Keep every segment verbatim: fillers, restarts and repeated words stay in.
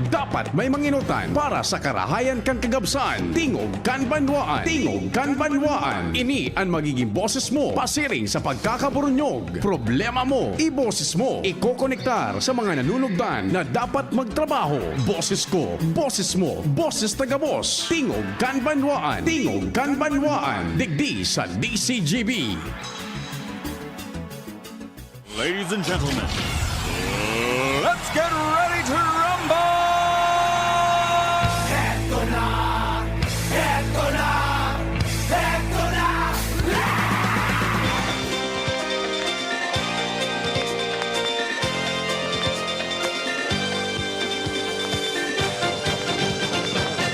Dapat may manginutan para sa karahayan kan kagabsan. Tingog kan banwaan. Tingog kan banwaan. Ini an magiging boses mo pasiring sa pagkakaburunyog. Problema mo, iboses mo. Ikokonektar sa mga nanunugdan na dapat magtrabaho. Boses ko, boses mo, boses ta gabos. Tingog kan banwaan. Tingog kan banwaan. Digdi sa D C G B. Ladies and gentlemen, let's get ready to rumble! Eto na! Eto na! Eto na!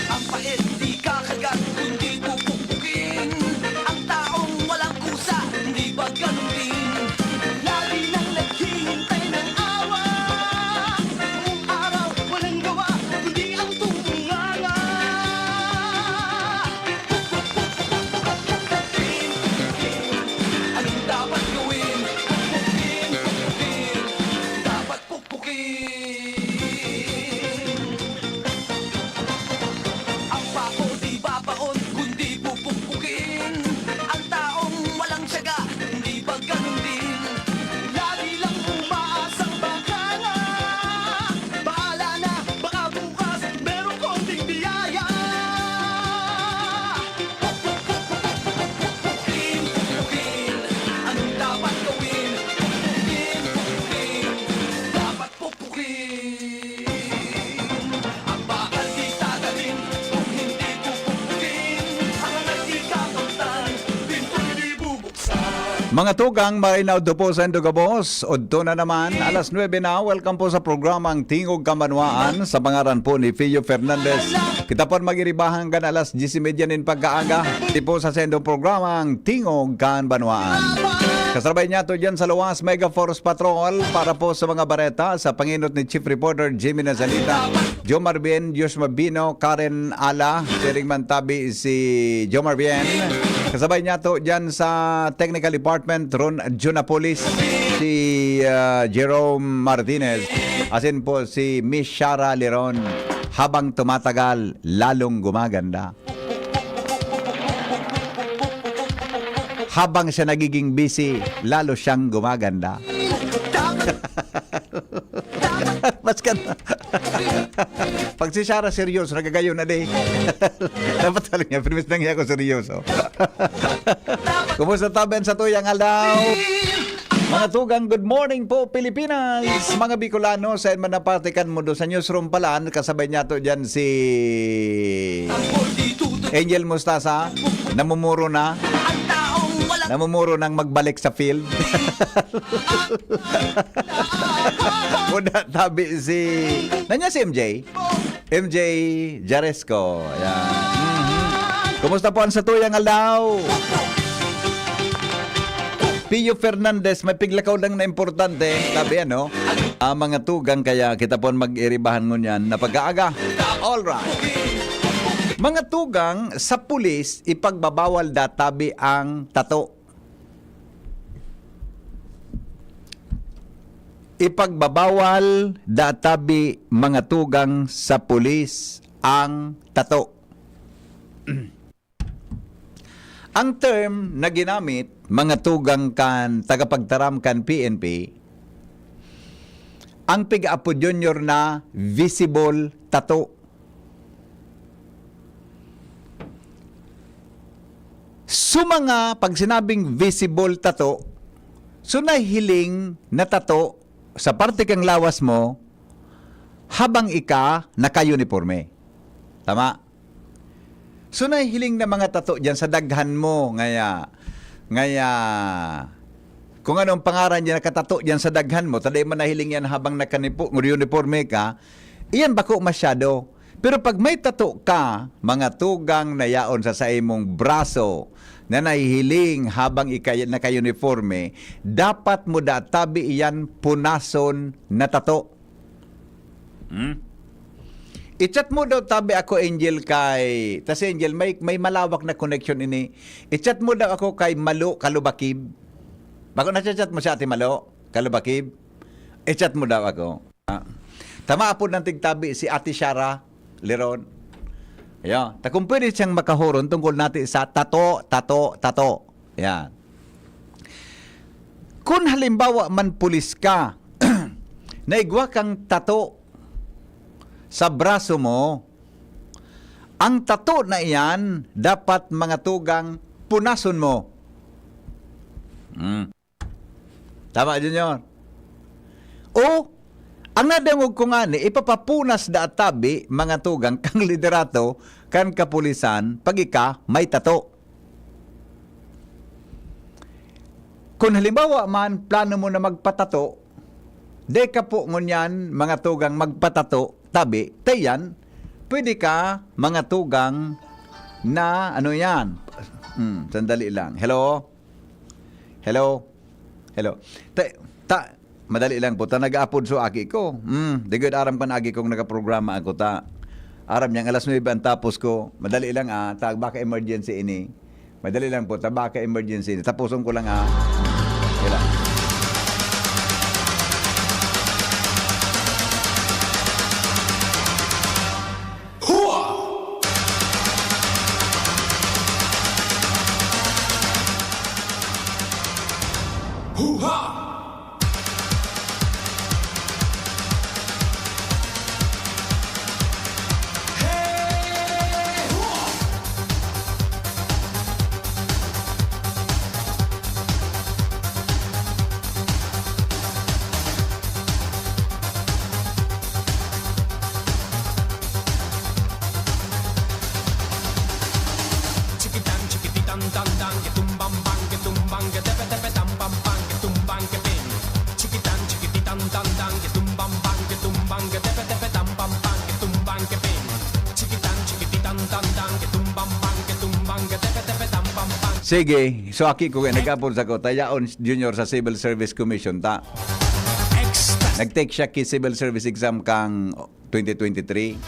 Ang pait di kakagat, kundi pupukpukin. Ang taong walang kusa, hindi ba ganun din? Lagi nang naghihintay ng awa. Buong araw, walang gawa, kundi ang tumunganga. Pukpukin, pukpukin, anong dapat gawin? Pukpukin, pukpukin, dapat pukpukin. Ang pako di babaon, kundi pupukpukin. Ang taong walang tiyaga, hindi ba ganun din? Lagi lang umaasang baka nga. Bahala na, baka bukas, merong konting biyaya. Pukpukin, pukpukin, anong dapat gawin? Pukpukin, pukpukin, dapat pukpukin. Ang bakal di tatanim kung hindi pupukpukin. Ang nagkikapagtan, pinto di bubuksan. Mga tugang, maray na udto po sa indong gabos. Udto na naman, alas nuebe na. Welcome po sa programang Tingog kan Banwaan. Sa pangaran po ni Fio Fernandez, kita po mag-iribahan kan alas diyes y media nin pagkaaga. Ito po sa sendong programang Tingog kan Banwaan. Kasabay niyato dyan sa luwas, Mega Force Patrol para po sa mga bareta sa pangenot ni Chief Reporter Jimmy Nazanita, Jomar Bien, Josh Mabino, Karen Ala, siring man tabi si Jomar Bien. Kasabay niyato dyan sa Technical Department, Ron Junapolis, si, ah, Jerome Martinez, asin po si Miss Shara Leron. Habang tumatagal, lalong gumaganda. Habang siya nagiging busy, lalo siyang gumaganda. Mas ka na. Pag si Shara seryoso, nagagayon na di. Dapat sabi niya, "Pirmis lang niya ako seryoso." Kumusta tabi an satuyang aldaw? Mga tugang, good morning po, Pilipinas! Mga Bicolano, saen man napatikan mundo sa newsroom palan, kasabay niyato dyan si Angel Mustasa, namumuro na. Namumuro nang magbalik sa field. Muna tabi si, nanya si M J? M J Jaresco. Ayan. Mhm. Kumusta po an satuyang aldaw? Pio Fernandez, may piglakaw lang na importante. Sabi, ano? Ah, mga tugang, kaya kita po mag-iribahan ngunyan na pag-aaga. All right. Mga tugang, sa pulis, ipagbabawal databi ang tato. Ipagbabawal databi, mga tugang, sa pulis ang tato. Ang term na ginamit, mga tugang, kan tagapagtaram kan P N P, ang pig-apo Junior na visible tato. So, mga pag sinabing visible tato, so nahihiling na tato sa parte kang lawas mo habang ika naka-uniporme. Tama? So, nahihiling na mga tato diyan sa daghan mo, ngaya, ngaya, kung anong pangaran diyan nakatato diyan sa daghan mo, ta dai man nahiling yan habang nakanipo-, uniporme ka, iyan bako masyado. Pero pag may tato ka, mga tugang na yaon sa saimong braso na nahihiling habang ika-, naka-uniforme, dapat mo databi iyan punason na tato. Hmm? I-chat mo daw tabi ako, Angel, kay, ta si Angel, may, may malawak na connection ini. I-chat mo daw ako kay Malo Kalubakib. Bako na-chat mo si Ate Malo Kalubakib? I-chat mo daw ako. Ah. Tama po ng tigtabi si Ate Shara Leron. Ayan. Ta kung pwede siyang makahuron tungkol natin sa tato, tato, tato. Yan. Kung halimbawa man pulis ka, naigwa kang tato sa braso mo, ang tato na iyan dapat mga tugang punason mo. Hmm. Tama, Junior? O, ang nadangog ko nga ni, ipapapunas da tabi, mga tugang, kang liderato, kan kapulisan, pag ika may tato. Kung halimbawa man, plano mo na magpatato, di ka po ngunyan, mga tugang, magpatato, tabi, tayan, pwede ka, mga tugang, na, ano yan? Hmm, sandali lang. Hello? Hello? Hello? Ta, ta, madali lang po. Ta nag-aapod so aki ko. Hmm, di gud aram kan aki kong nakaprograma ako ta. Aram niyang alas nuebe ang tapos ko. Madali lang, ah. Ta, baka emergency ini. Madali lang po. Ta, baka emergency ini. Tapuson ko lang, ah. Okay lang. Hua! Hoo-ha! Hey! Hua! Chikitan, chikipitan, tan, tan, ke tumbang, bang, ke tumbang, ke tepe, tepe, tam, pam, pang, ke tumbang, ke ping. Chikitan, chikipitan, tan, tan, ke tumbang, bang, ke tumbang, ke tepe, tepe, tam, pam, pang, ke tumbang, ke ping. Chikitan, chikipitan, tan, tan, ke tumbang, bang, ke tumbang, ke tepe, tepe, tam, pam, pang. Sige, so aki ko kaya nag-apon sa ko, tayaon Junior sa Civil Service Commission, ta. Extra. Nag-take siya ki Civil Service exam kang twenty twenty-three.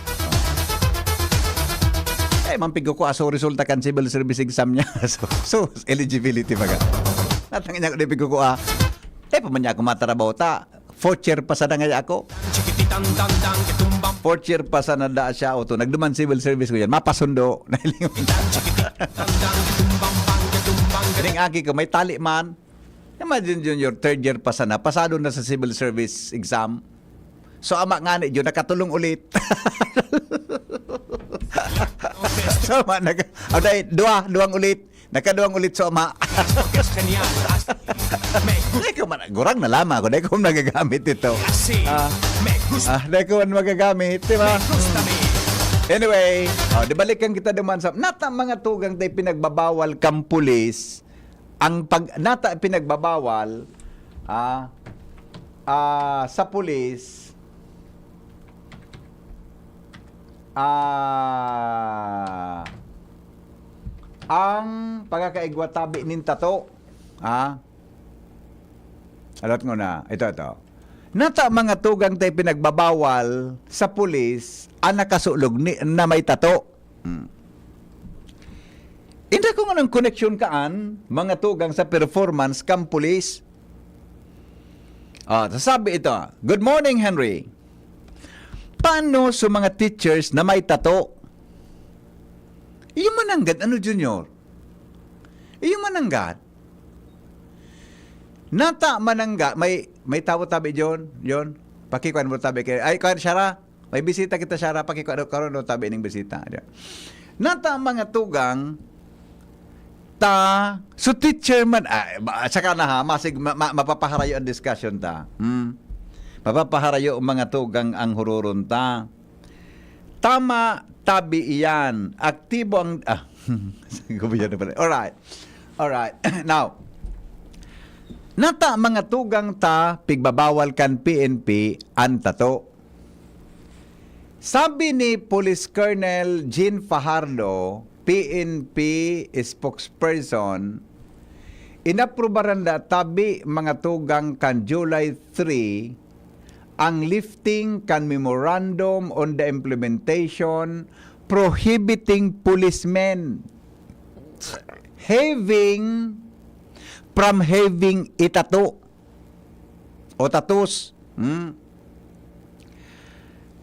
Eh, mampigko ko, ah, so resulta kan civil service exam niya. So, so, eligibility baga. Natangin niya ko, di pigko ko, ah. Eh, pa man niya ako matarabaho ta. Fourth year pa sana ngaya ako. Fourth year pa sana da siya, o to. Nagduman civil service ko yan. Mapasundo. Ining aki ko, may tali man. Imagine, Junior, third year pa sana. Pasado na sa civil service exam. So, ama nga ni Jun, nakatulong ulit. So, ama, nag-, oh, dahil, duwa, duwang ulit. Nakaduwang ulit, so, ama. Dahil ko man, gurang na lamang ako. Dahil ko nagagamit ito. Ah, ah, dahil ko man magagamit, di ba? Anyway, oh, di balikan kita duman sa, nata mga tugang tayo pinagbabawal kang pulis, ang pag, nata pinagbabawal, ah, ah, sa pulis, ah, ang pagkakaigwa tabi nin tato, ah, alot ngona, ito, ito. Nata mga tugang tayo pinagbabawal sa pulis ang nakasulog ni, na may tato. Hmm. Inda ko nga ng koneksyon kaan, mga tugang sa performance kang pulis. Ah, sasabi ito, "Good morning, Henry. Paano sa mga teachers na may tato?" Iyo mananggad, ano, Junior? Iyo mananggad? Nata manangga, may, may tawo tabi, John? John? Pakikuan mo tabi kay, ay, kuan, Shara? May bisita kita, Shara. Pakikuan, karon daw tabi ning bisita. Nata mga tugang, ta, so teacher man, ah, ba, saka na ha, masig, ma, ma, mapapaharayo ang discussion ta. Hmm? Mapapaharayo ang mga tugang ang hururon ta. Tama, tabi iyan. Aktibo ang, ah, gobyerno pala. Alright. Alright. Now, nata mga tugang ta, pigbabawal kan P N P ang tato. Sabi ni Police Colonel Jean Fajardo, P N P spokesperson, inaprubaran da tabi mga tugang kan July three ang lifting kan Memorandum on the Implementation prohibiting policemen having, from having itato o tatos. Hmm?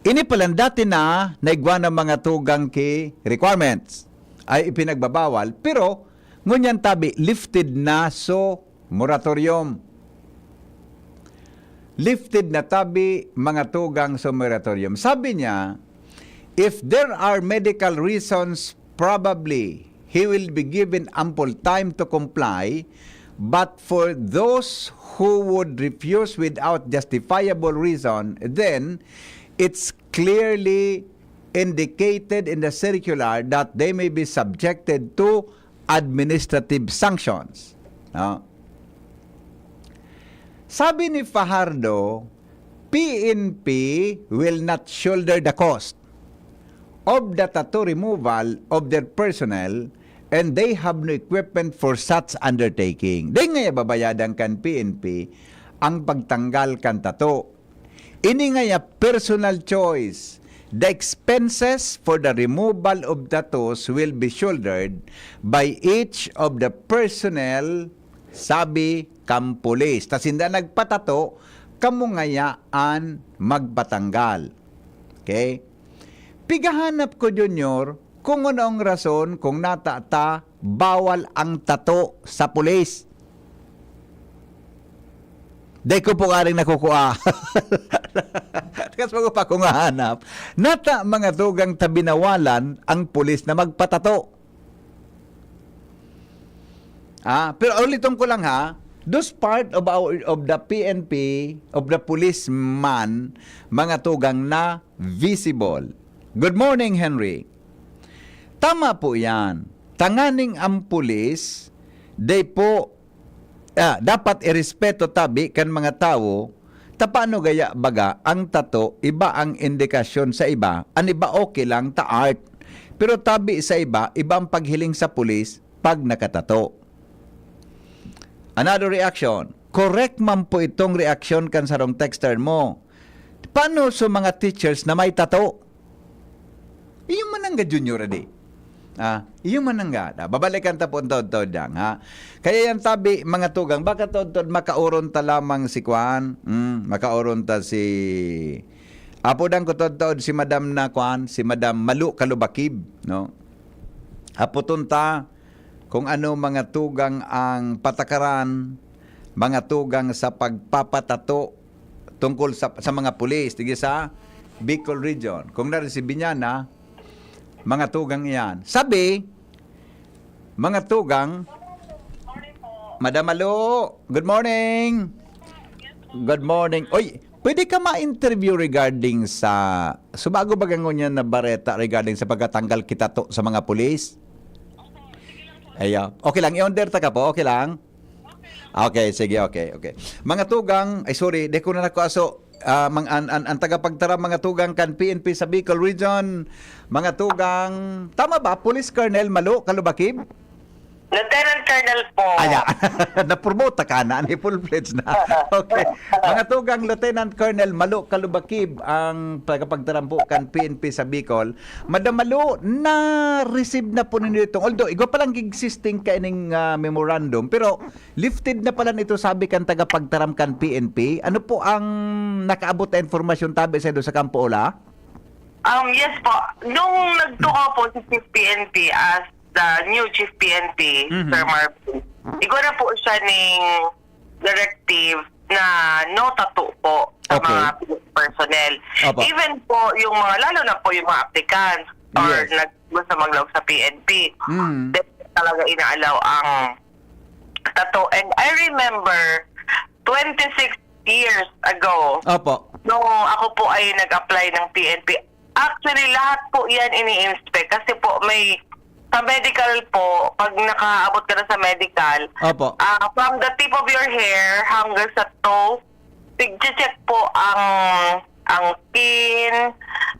Ini palan dati na naigwa ng mga tugang ki requirements ay ipinagbabawal, pero ngunyan tabi lifted na so moratorium. Lifted na tabi mga tugang so moratorium. Sabi niya, if there are medical reasons, probably he will be given ample time to comply, but for those who would refuse without justifiable reason, then it's clearly indicated in the circular that they may be subjected to administrative sanctions. No? Sabi ni Fajardo, P N P will not shoulder the cost of the tattoo removal of their personnel, and they have no equipment for such undertaking. Dai ngaya babayadan kan P N P ang pagtanggal kan tattoo. Ini ngaya personal choice. The expenses for the removal of tattoos will be shouldered by each of the personnel, sabi kan pulis. Ta sinda nagpatato, kamo ngaya an magpatanggal. Okay? Pigahanap ko, Junior, kung ano ang rason kung nata ta bawal ang tato sa pulis. Dai ko po karing nakukua. Kas bago pa ko nga hanap. Nata mga tugang ta binawalan ang pulis na magpatato. Ah, pero uliton ko lang ha, those part of our, of the P N P, of the policeman, mga tugang na visible. Good morning, Henry. Tama po yan. Tanganing ang pulis, they po, ah, dapat irespeto tabi kan mga tawo, ta paano gaya baga ang tato, iba ang indikasyon sa iba, an iba okay lang ta art. Pero tabi sa iba, iba ang paghiling sa pulis pag nakatato. Another reaction. Correct man po itong reaksyon kan sarong texter mo. Paano sa mga teachers na may tato? Iyo man ang ga, Junior, adi. Ah, iyo man ang ga. Da, babalikan ta po ang taod-taod dang, ha? Kaya yan tabi, mga tugang, baka taod-taod makauron ta lamang si Kwan. Hmm, makauron ta si... Apodan ko taod-taod si Madam na Kwan, si Madam Malu Kalubakib, no? Apoton ta kung ano mga tugang ang patakaran, mga tugang sa pagpapatato tungkol sa, sa mga pulis, tigil sa Bicol Region. Kung naresibi niya na, mga tugang iyan. Sabi, mga tugang, Madam Alo, good morning. Good morning. Oy, pwede ka ma-interview regarding sa, subago baga ngunyan na bareta regarding sa pagkatanggal kita to sa mga pulis? Ayo. Okay lang, i-on-air ta ka po, okay lang? Okay, sige, okay, okay. Mga tugang, ay sorry, di ko na nakuha. So, ah, mang, an, an, ang tagapagtaram, mga tugang kan P N P sa Bicol Region, mga tugang, tama ba? Police Colonel Malo Kalubakib? Lieutenant Colonel po. Aya, na-promote ka na, ni full-fledged na. Okay. Mga tugang, Lieutenant Colonel Malo Kalubakib ang tagapagtaram po kan P N P sa Bicol. Madam Malo, na-receive na po ninyo itong, although igwa pa lang existing kaining, ah, memorandum, pero lifted na pala nito, sabi kan tagapagtaram kan P N P. Ano po ang nakaabot na informasyon tabi sa indo sa kampo, Ola? Um, yes po. Nung nagtukaw po si Chief P N P as the new Chief P N P, Mhm. Sir Marvin, igwa na po siya ning directive na no tattoo po sa Okay. mga police personnel. Opo. Even po yung mga, lalo na po yung mga applicants or Yes. nag-, gusto maglaog sa P N P, Mm. then talaga ina-allow ang tattoo. And I remember, twenty-six years ago, Opo. nung ako po ay nag-apply ng P N P, actually, lahat po yan ini-inspect. Kasi po, may, sa medical po, pag nakaabot ka na sa medical, Opo. ah, from the tip of your hair hanggang sa toe, tig-check po ang, ang skin,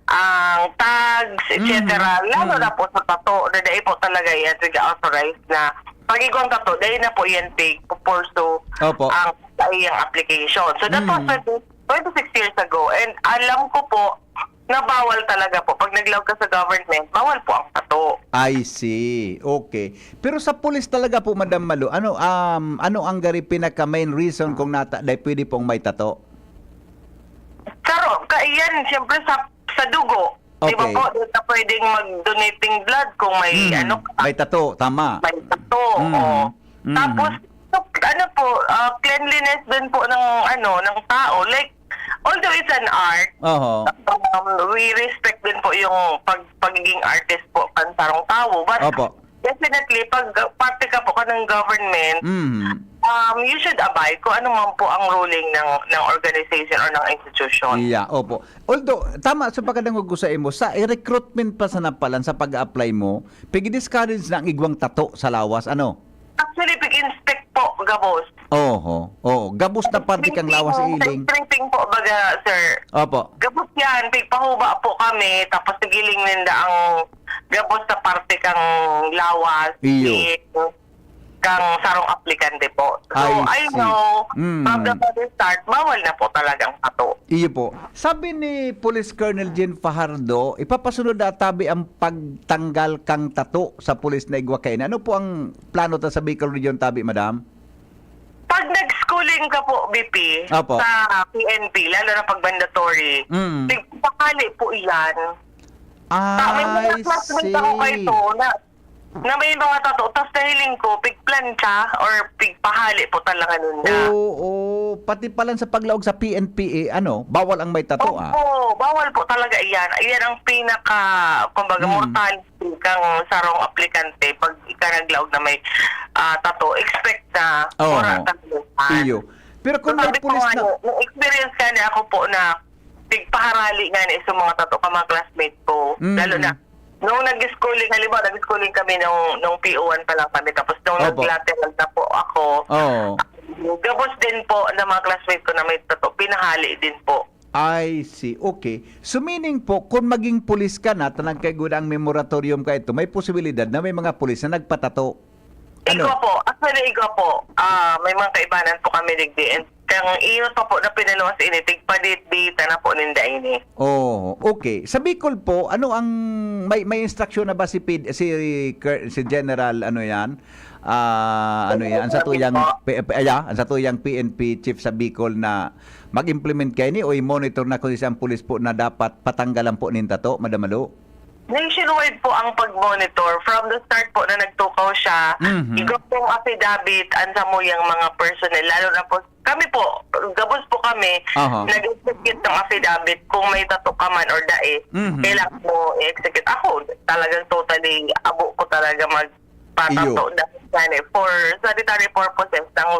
ang tags, et cetera. Mhm. Lalo Mhm. na po sa tato, na dai po talaga yan, sige, authorized na. Pag igwang tato, dai na po yan, tig-pursue Opo. ang sa iyang application. So, that was Mhm. twenty, twenty-six years ago. And alam ko po na bawal talaga po. Pag naglaog ka sa government, bawal po ang tato. I see. Okay. Pero sa pulis talaga po, Madam Malo, ano, um, ano ang gari pinaka main reason kung nata-, dai pwede pong may tato? Saro, ka-, yan, siyempre sa, sa dugo. Di ba Okay. po, di ka pwedeng mag-donating blood kung may Hmm, ano ka, may tato, tama. may tato. Mhm. Oo. Mhm. Tapos, ano po, ah, cleanliness din po ng, ano, ng tao. Like, although it's an art, Oho. um, we respect din po yung pag-, pagiging artist po kan sarong tawo. But Opo. definitely, pag parte ka po ka ng government, Mhm. um, you should abide kung ano man po ang ruling ng, ng organization or ng institution. Yeah, opo. Although, tama sa pagkadangog ko sa imo, sa recruitment pa sana palan sa pag-a-apply mo, pigi-discourage na ang igwang tato sa lawas, ano? Actually, pig-inspect po, gabos. Oho, oo. Gabos na parte kang lawas sa Stripping, iling. stripping po, baga, sir. Opo. Gabos yan, pigpahuba po kami, tapos nagiling ninda ang gabos na parte kang lawas, Iyo. i-, kang sarong aplikante po. So, I I see. know, Mm. from the very start, bawal na po talagang tato. Iyo po. Sabi ni Police Colonel Jean Fajardo, ipapasunod na tabi ang pagtanggal kang tato sa pulis na igwa kaini. Ano po ang plano ta sa Bicol Region tabi, madam? Pag nag-schooling ka po, B P, Opo. sa P N P, lalo na pag mandatory, Mm. tigpakali po iyan. Ta-, may mga I classmate ako see. kaito na, na may mga tato, tas nahiling ko, pigplantsa or pigpahali po talaga ninda. Oo, pati palan sa paglaog sa P N P A, ano, bawal ang may tato, ah. Opo, bawal po talaga iyan. Iyan ang pinaka, kumbaga, Mm. mortal kang sarong aplikante, pag ika naglaog na may, ah, tato, expect na Oo. mura talaga yan. Iyo. Pero kung may Sabi ko pulis nga na niyo, may experience nga niya ako po na pigpaharali nga niya sa mga tato ka mga classmate ko. Mm. Lalo na, nung nag-schooling, halimbawa, nag-schooling kami nung, nung P O one pa lang kami, tapos nung Opo. nag-lateral na po ako, Oo. gabos din po ng mga classmate ko na may tato, pinahali din po. I see. Okay. So, meaning po, kung maging pulis ka na, tanang kay guda ang moratorium ka ito, may posibilidad na may mga pulis na nagpatato. Ano? Igwa po. Actually, igwa po. Ah, may mga kaibanan po kami digdi. And kang iyo pa po na pinaluwas ini, tigpadit-dita na po ninda ini. Oh, okay. Sa Bicol po, ano ang, may, may instruction na ba si P D, si Col-, si General, ano yan? Ah, ano yan? Ang sa tuyang, P-, P-, aya, ang sa tuyang P N P chief sa Bicol na mag-implement kaini o i-monitor na kung saan pulis po na dapat patanggalan po nin tato, Madam Malu? Nationwide po ang pag-monitor. From the start po na nagtukaw siya, Mhm. igwa pong affidavit ang samuyang mga personnel, lalo na po kami po, gabos po kami, Aha. nag-execute ng affidavit kung may tato ka man or dai. Mhm. Kailangan mo i-execute. Ako, talagang totally abo ko talaga magpatato Iyo. dahil yan eh, for sanitary purposes ng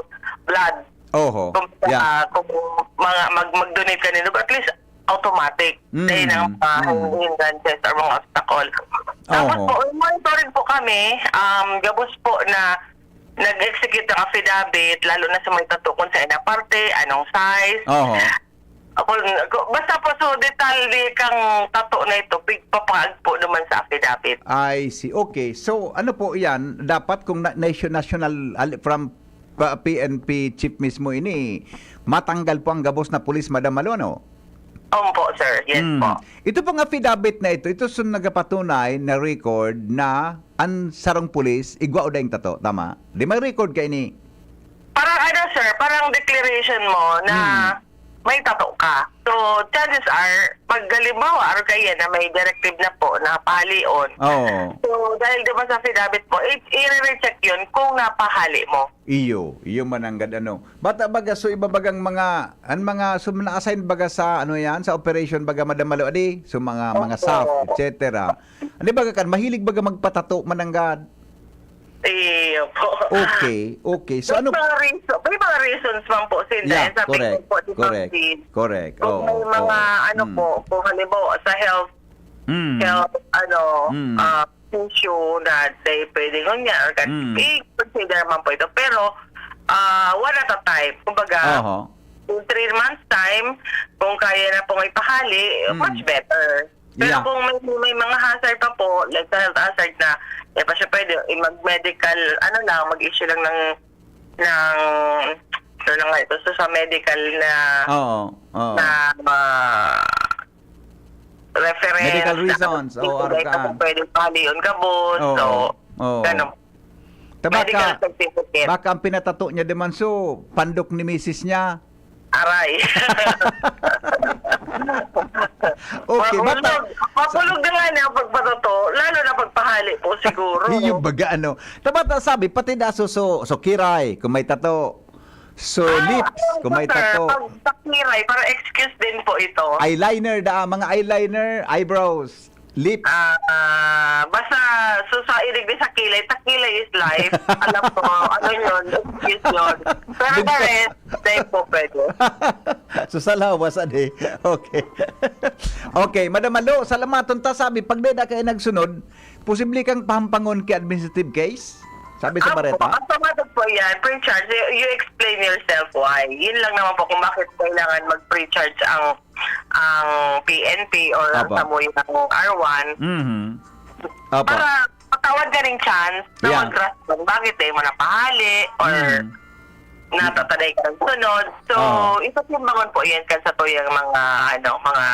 blood. Oho. Kung, Yeah. ah, kung mga, mag-, mag-donate ka nila, at least automatic. Mm. Dahil ng mga Mm. hindrances or mga obstacle. Tapos Oho. po, monitoring po kami, um, gabos po na nag-execute ng affidavit, lalo na sa may tato kung saan na parte, anong size. Oho. Ako, ako, basta po, so, detalye kang tato na ito, pigpapag po naman sa affidavit. I see. Okay. So, ano po yan? Dapat kung na-, nation-, national, ali-, from pa-, P N P chief mismo ini, matanggal po ang gabos na pulis, Madam Malu, ano? Opo, sir. Yes Mm. po. Ito pong affidavit na ito, ito sun nagapatunay na record na an sarong pulis igwa o daing tato, tama? Di may record kaini? Parang ano, sir, parang declaration mo na Mm. may tato ka. So, chances are, pag halimbawa, araw kaya na may directive na po na pahalion. Oo. So, dahil di ba sa affidavit mo, i-, i-recheck yun kung napahali mo. Iyo, iyo mananggad ano. Bata baga, so iba bagang mga, an mga, so na-assign baga sa, ano yan, sa operation baga, Madam Malu, adi? So mga, mga Opo. Saf, et cetera. Ano baga kan, mahilig baga magpatato, mananggad? Iyo po. Okay, okay. So, May ano mga reason, may mga reasons man po, Sinda. Yeah, And sabi correct, ko po, di ba, correct, Sid? correct. Kung Oo, may mga, oo. ano Mm. po, kung halimbawa sa health, Mm. health, ano, Mm. ah, issue na they pwede ngunyan or kan-, Mm. i-consider man po ito. Pero, ah, one at a time. Kumbaga, Oho. in three months time, kung kaya na pong ipahali, Mm. much better. Pero Yeah. kung may, may mga hazard pa po, like sa health hazard na, eh, pa siya pwede, eh, mag-medical, ano lang, mag-issue lang ng, ng, ano lang nga ito, so, sa medical na, Oo, oo. na, ah, reference, Medical na reasons, oo, hindi araw ka kaan. pwede pahalion ka, boss. Oo, So, oo. ganun. Ta baka, Medical certificate. baka ang pinatato niya di man so, pandok ni misis niya. Aray. Okay, bata. Mabulog, mabulog na nga niya ang pagpatato, lalo na pagpahali po siguro. Iyo baga, ano. Tabata sabi, pati daso so, so kiray, kung may tato. So, ah, lips, ano kung po, may sir, tato. Pag, pag kiray, parang excuse din po ito. Eyeliner da, mga eyeliner, eyebrows, lips. Ah, ah, basta, so sa ilig sa kilay, takilay is life. Alam ko, ano yun, excuse yun. Pero the rest, dahil po pwede. So, sa lawas, adi. Okay. Okay, Madam Malo, salamaton ta, sabi, pag deda kayo nagsunod, posible kang pahampangon ki administrative case? Sabi sa bareta? Opo, automatic po yan. Pre-charge, you, you explain yourself why. Yun lang naman po kung bakit kailangan mag-pre-charge ang ang P N P or ang Opo. Samuyang R one. Mhm. Opo. Para patawad ka rin chance na Yeah. mag-rason. Bakit di mo napahali or Mm. natataday ka ng sunod? So, Oo. ito yung bangon po yan kan sa tuyang mga, ano, mga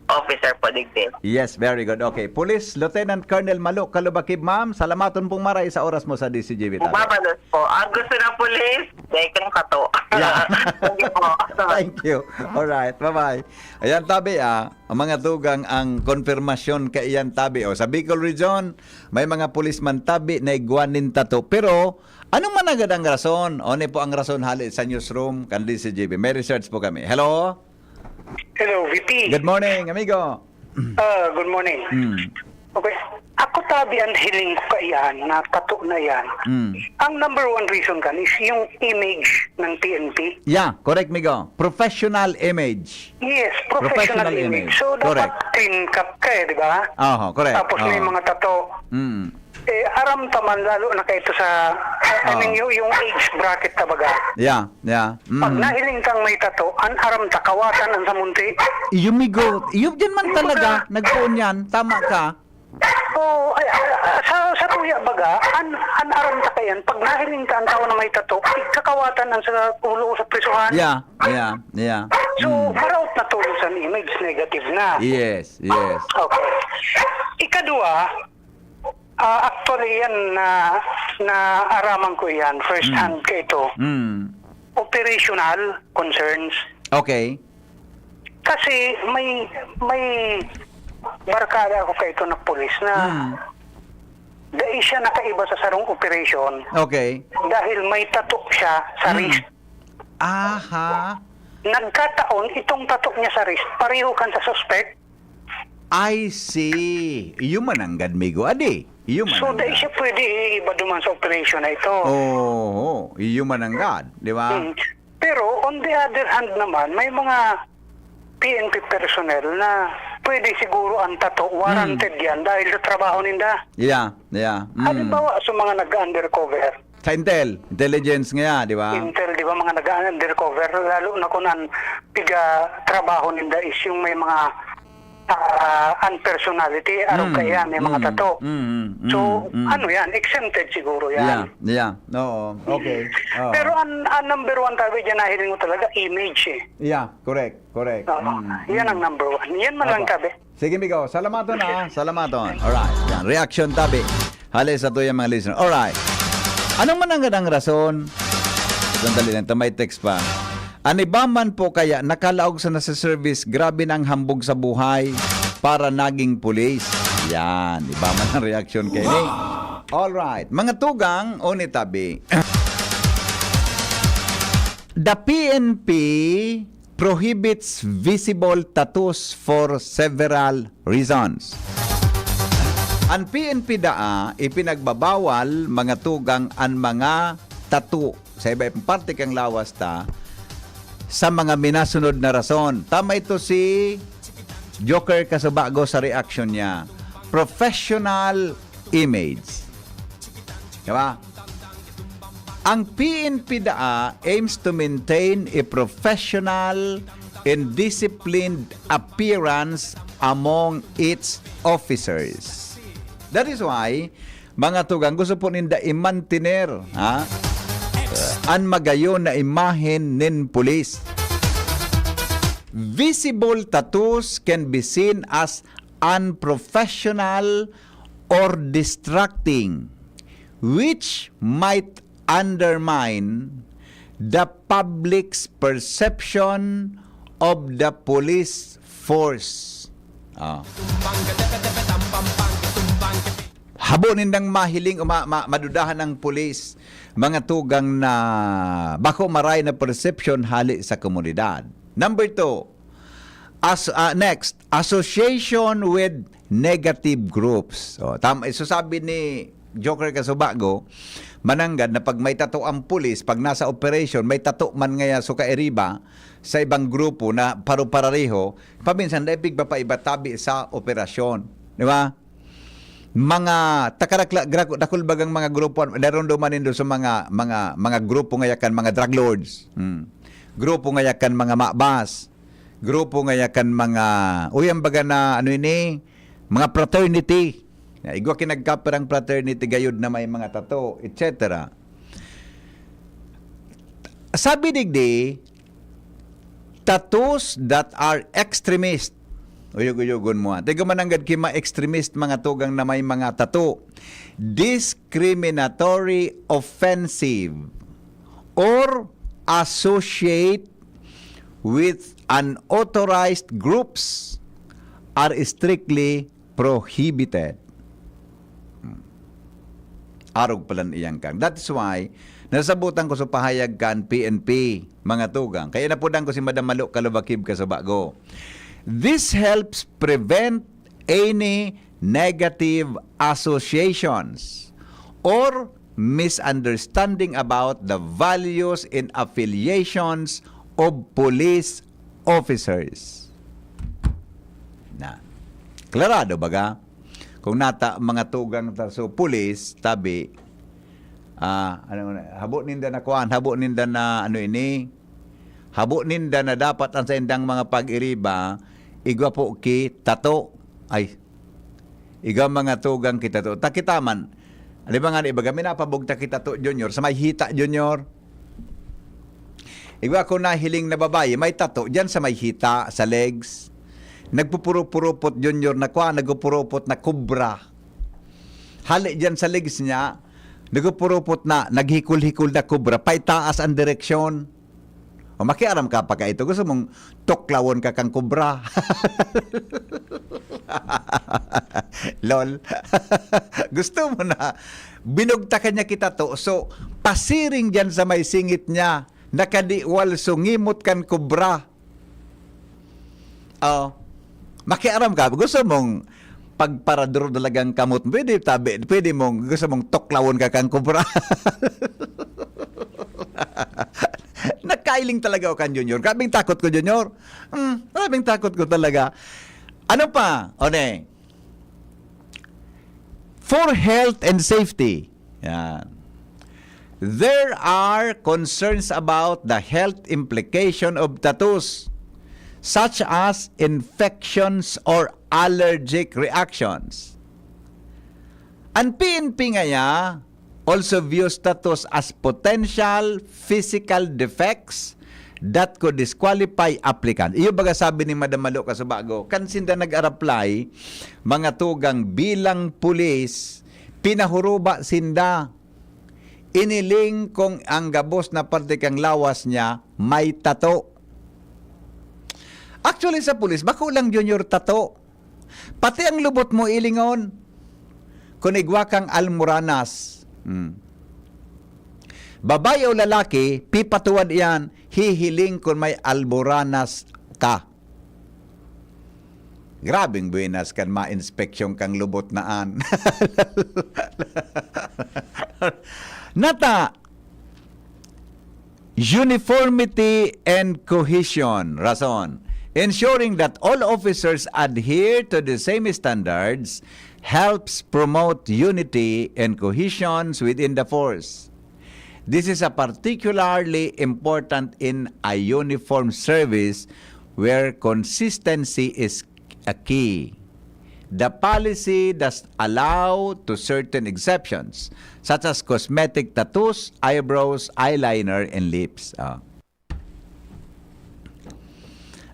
officer po, digdi. Yes, very good. Okay. Police Lieutenant Colonel Malo Kalubakib, ma'am, salamaton pong maray sa oras mo sa D C G B tabi. Mabalos po. Ang gusto ng police, dahil kang kato. Yeah. Thank you po. Thank you. Alright. Bye-bye. Ayan, tabi, ah. Ang mga tugang ang konfirmasyon kaiyan, tabi. O, sa Bicol Region, may mga policeman tabi na igwa nin tato. Pero, ano man agad ang rason? O, ni po ang rason hali sa newsroom, kan D C G B. May research po kami. Hello? Hello, V P. Good morning, amigo. Ah, good morning. Mm. Okay. Ako tabi ang hiling ko kaiyan na tato na yan. Mm. Ang number one reason kan is yung image ng P N P. Yeah, correct, migo. Professional image. Yes, professional Professional image. image. So, dapat Correct. clean cut ka eh, di ba? Oho, correct. Tapos may Oo. mga tato. Mm. Eh, aram ta man, lalo na kaito sa, I mean, Oo. yung, yung age bracket, tabaga. Yeah, yeah. Pag Mm. nahiling kang may tato, an aram ta, kawatan an sa munti. Iyo, migo. Iyo, dyan man Kumbaga, talaga. Nagpoon yan. Tama ka. Oo, ay, ay, ay, sa, sa tuya baga, an, an aram ta kayan, pag nahiling ta ang tao na may tato, pigkakawatan ang sa ulo o sa prisuhan. Yeah, yeah, yeah. So, Mm. maraot na tulos an image, negative na. Yes, yes. Okay. Ikadua, ah, actually yan na, naaraman ko yan, first Mm. hand ka ito. Mm. Operational concerns. Okay. Kasi may, may barkada ako kaito na pulis na Mm. dai siya nakaiba sa sarong operasyon Okay. dahil may tato siya sa Mm. wrist. Aha. Nagkataon, itong tato niya sa wrist, pareho kan sa suspect. I see. Iyo man nanggad, migo. Adi. Iyo man So, dai nanggad. siya pwede iiba duman sa operasyon na ito. Oo. Iyo man nanggad. Di ba? Mm. Pero, on the other hand naman, may mga P N P personnel na pwede siguro ang tato, warranted Mm. yan dahil sa trabaho ninda. Yeah, yeah. Mm. Halimbawa, sa mga nag-undercover. Sa Intel, intelligence nga, di ba? Intel, di ba, mga nag-undercover, lalo na kung ang piga trabaho ninda is yung may mga, ah, unpersonality, araw Mm, kaya may mga mm, tato. mm, mm, So, mm. ano yan? Exempted siguro yan. Yeah, yeah. Oo, okay. Oo. Pero ang, ang number one tabi dyan, nahiling mo talaga, image eh. Yeah, correct, correct. Oo. Mm, Yan mm. ang number one. Yan man lang Opo. tabi. Sige, migo. Salamaton, ah. Salamaton. Alright. Yan. Reaction tabi. Hali sa tuyang mga listener. Alright. Anong man ang gadang rason? Sandali lang, ta may text pa. An iba man po kaya nakalaog sa nasa service, grabe na ang hambog sa buhay para naging pulis. Yan, iba man ang reaksyon kaini. Alright, mga tugang, o ni tabi. The P N P prohibits visible tattoos for several reasons. An P N P daa ipinagbabawal mga tugang an mga tattoo sa iba-ibang parte kan lawas ta sa mga minasunod na rason. Tama ito si Joker Kasubago sa reaksyon niya. Professional image. Diba? Ang P N P daa aims to maintain a professional and disciplined appearance among its officers. That is why, mga tugang, gusto po ninda i-mantener, ha? An magayon na imahen nin pulis. Visible tattoos can be seen as unprofessional or distracting, which might undermine the public's perception of the police force. Ah. Habo nindang mahiling o ma- ma- madudahan ang pulis, mga tugang na bako maray na perception hale sa komunidad. Number two, as, ah, next, association with negative groups. Oh, tam- so sabi ni Joker Kasubago, mananggad na pag may tato ang pulis, pag nasa operation, may tato man ngaya so kairiba sa ibang grupo na paro-parareho, paminsan dai pigpapaiba tabi sa operasyon. Di ba? Mga takarakla, gra- dakul bagang mga grupo, narunduman nindo sa mga, mga, mga grupo ngaya kan mga drug lords. Hmm. Grupo ngaya kan mga mabas. Grupo ngaya kan mga, uy, ang baga na, ano ini, mga fraternity. Na igwa kinagkaperang fraternity gayod na may mga tato, et cetera. Sabi digdi, tattoos that are extremist. Uyog-uyogon mo, ah. Tigo mananggad ki mga extremist, mga tugang na may mga tato. Discriminatory, offensive, or associate with unauthorized groups are strictly prohibited. Hmm. Arog palan iyang kang. That is why, nasabutan ko sa pahayag kan P N P, mga tugang. Kaya napudan ko si Madam Malo Kalubakib Kasubago. This helps prevent any negative associations or misunderstanding about the values and affiliations of police officers. Na, klarado baga? Kung nata mga tugang ta so pulis, tabi, ah, ano, habo ninda na kuan, habo ninda na ano ini, habo ninda na dapat ang saindang mga pag-iriba, igwa po ki tato. Ay, igwa mga tugang ki tato. Takita man, di ba nga, ibaga, minapabog ta ki tato, Junior, sa may hita, Junior. Igwa ko nahiling na babae, may tato, dyan sa may hita, sa legs. Nagpupurupurupot, Junior, na kwa, nagpupurupot na kubra. Hali dyan sa legs niya, nagpupurupot na, naghikol-hikol na kubra, paitaas ang direksyon. O, makiaram ka pa ka ito. Gusto mong tuklawon ka kang kubra. Lol. Gusto mo na, binugtakan niya kita to. So, pasiring dyan sa may singit niya, nakadiwal sungimot kan kubra. Oh, makiaram ka. Gusto mong pagparaduro talagang kamot mo? Pwede, tabi, pwede mong, gusto mong tuklawon ka kang kubra. Nakailing talaga ako kan Junior. Grabing takot ko, Junior. Hmm, grabing takot ko talaga. Ano pa? O, ne? For health and safety. Yan. There are concerns about the health implication of tattoos, such as infections or allergic reactions. Ang P N P ngaya also views tattoos as potential physical defects that could disqualify applicant. Iyo baga sabi ni Madam Malo Kasubago, kan sinda nag-araplay, mga tugang bilang pulis, pinahuruba sinda. Iniling kung ang gabos na parte kang lawas niya may tato. Actually, sa pulis, bako lang, Junior, tato. Pati ang lubot mo, ilingon. Kung igwa kang almoranas, hmm. Babae o lalaki, pipatuwad iyan, hihiling kun may almoranas ka. Grabing buenas kan ma-inspeksyon kang lubot na an. Nata, uniformity and cohesion. Rason, ensuring that all officers adhere to the same standards helps promote unity and cohesions within the force. This is a particularly important in a uniform service where consistency is a key. The policy does allow to certain exceptions, such as cosmetic tattoos, eyebrows, eyeliner, and lips. Ah.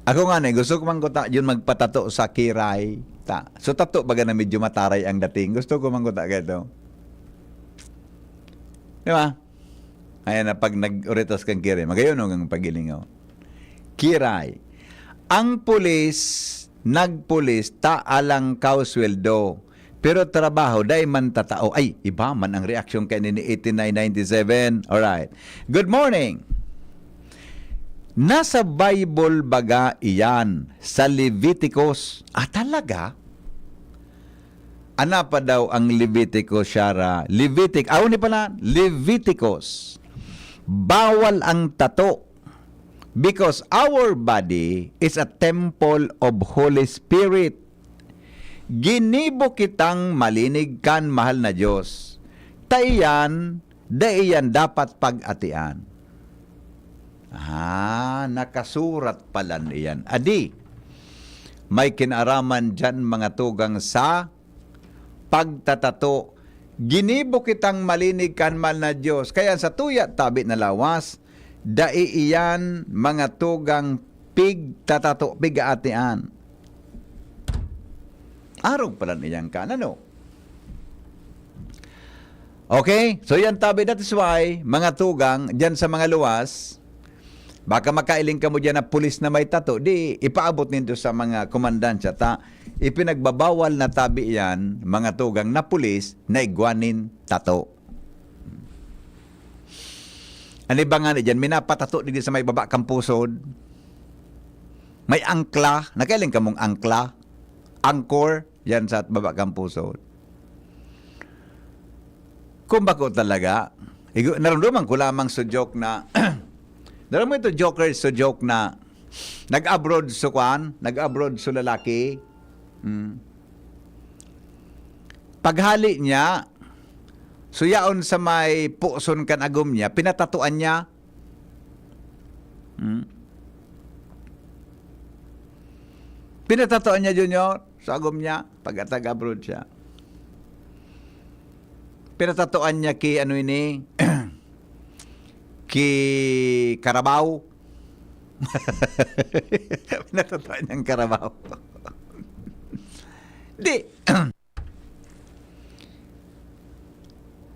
Ako nga ni, gusto ko man ko ta, yun magpatato sa kiray. Ta. So, tato baga na medyo mataray ang dating. Gusto ko man ko ta, ganito. Di ba? Ayan na, pag nag-uritas kang kiray, magayon ang pagilingaw. Kiray. Ang pulis, nagpulis ta alang kausweldo, pero trabaho dai man tatao. Ay, iba man ang reaksyon kay nini eighty-nine ninety-seven. Alright. Good morning. Nasa Bible baga iyan, sa Leviticus? Ah, talaga? Ano pa daw ang Leviticus, Shara? Levitic, aw ni pala, Leviticus. Bawal ang tato because our body is a temple of Holy Spirit. Ginibo kitang malinig kan mahal na Diyos. Ta iyan, dai iyan dapat pag-atian. Ah, nakasurat pala iyan. Adi, may kinaraman diyan, mga tugang, sa pagtatato. Ginibo kitang malinig kan mahal na Diyos. Kaya sa tuya tabi na lawas, dai iyan, mga tugang, pigtatato, pig-aatian. Arog pala niyan kan, ano? Okay? So yan tabi, that is why, mga tugang, dyan sa mga luwas, baka makailing kamo dyan na pulis na may tato, di ipaabot nindo sa mga komandansya ta, ipinagbabawal na tabi yan, mga tugang, na pulis na igwa nin tato. Ano ba nga na dyan? Minapatato digdi sa may baba kan pusod. May angkla. Nakailing kamong angkla? Angkor? Yan sa baba kan pusod. Kung bako talaga, igo-, naramdaman ko lamang sa joke na, naramdaman ito, joker, sa joke na, nag-abroad sa kwan, nag-abroad sa lalaki. Hmm. Paghali niya, suyaon sa may puson kan agom niya, pinatatuan niya. Hmm. Pinatatuan niya, Junior, sa agom niya, pag-atag abroad siya. Pinatatuan niya ki, ano ini, ki Carabao. Pinatatuan niyang Carabao. Di,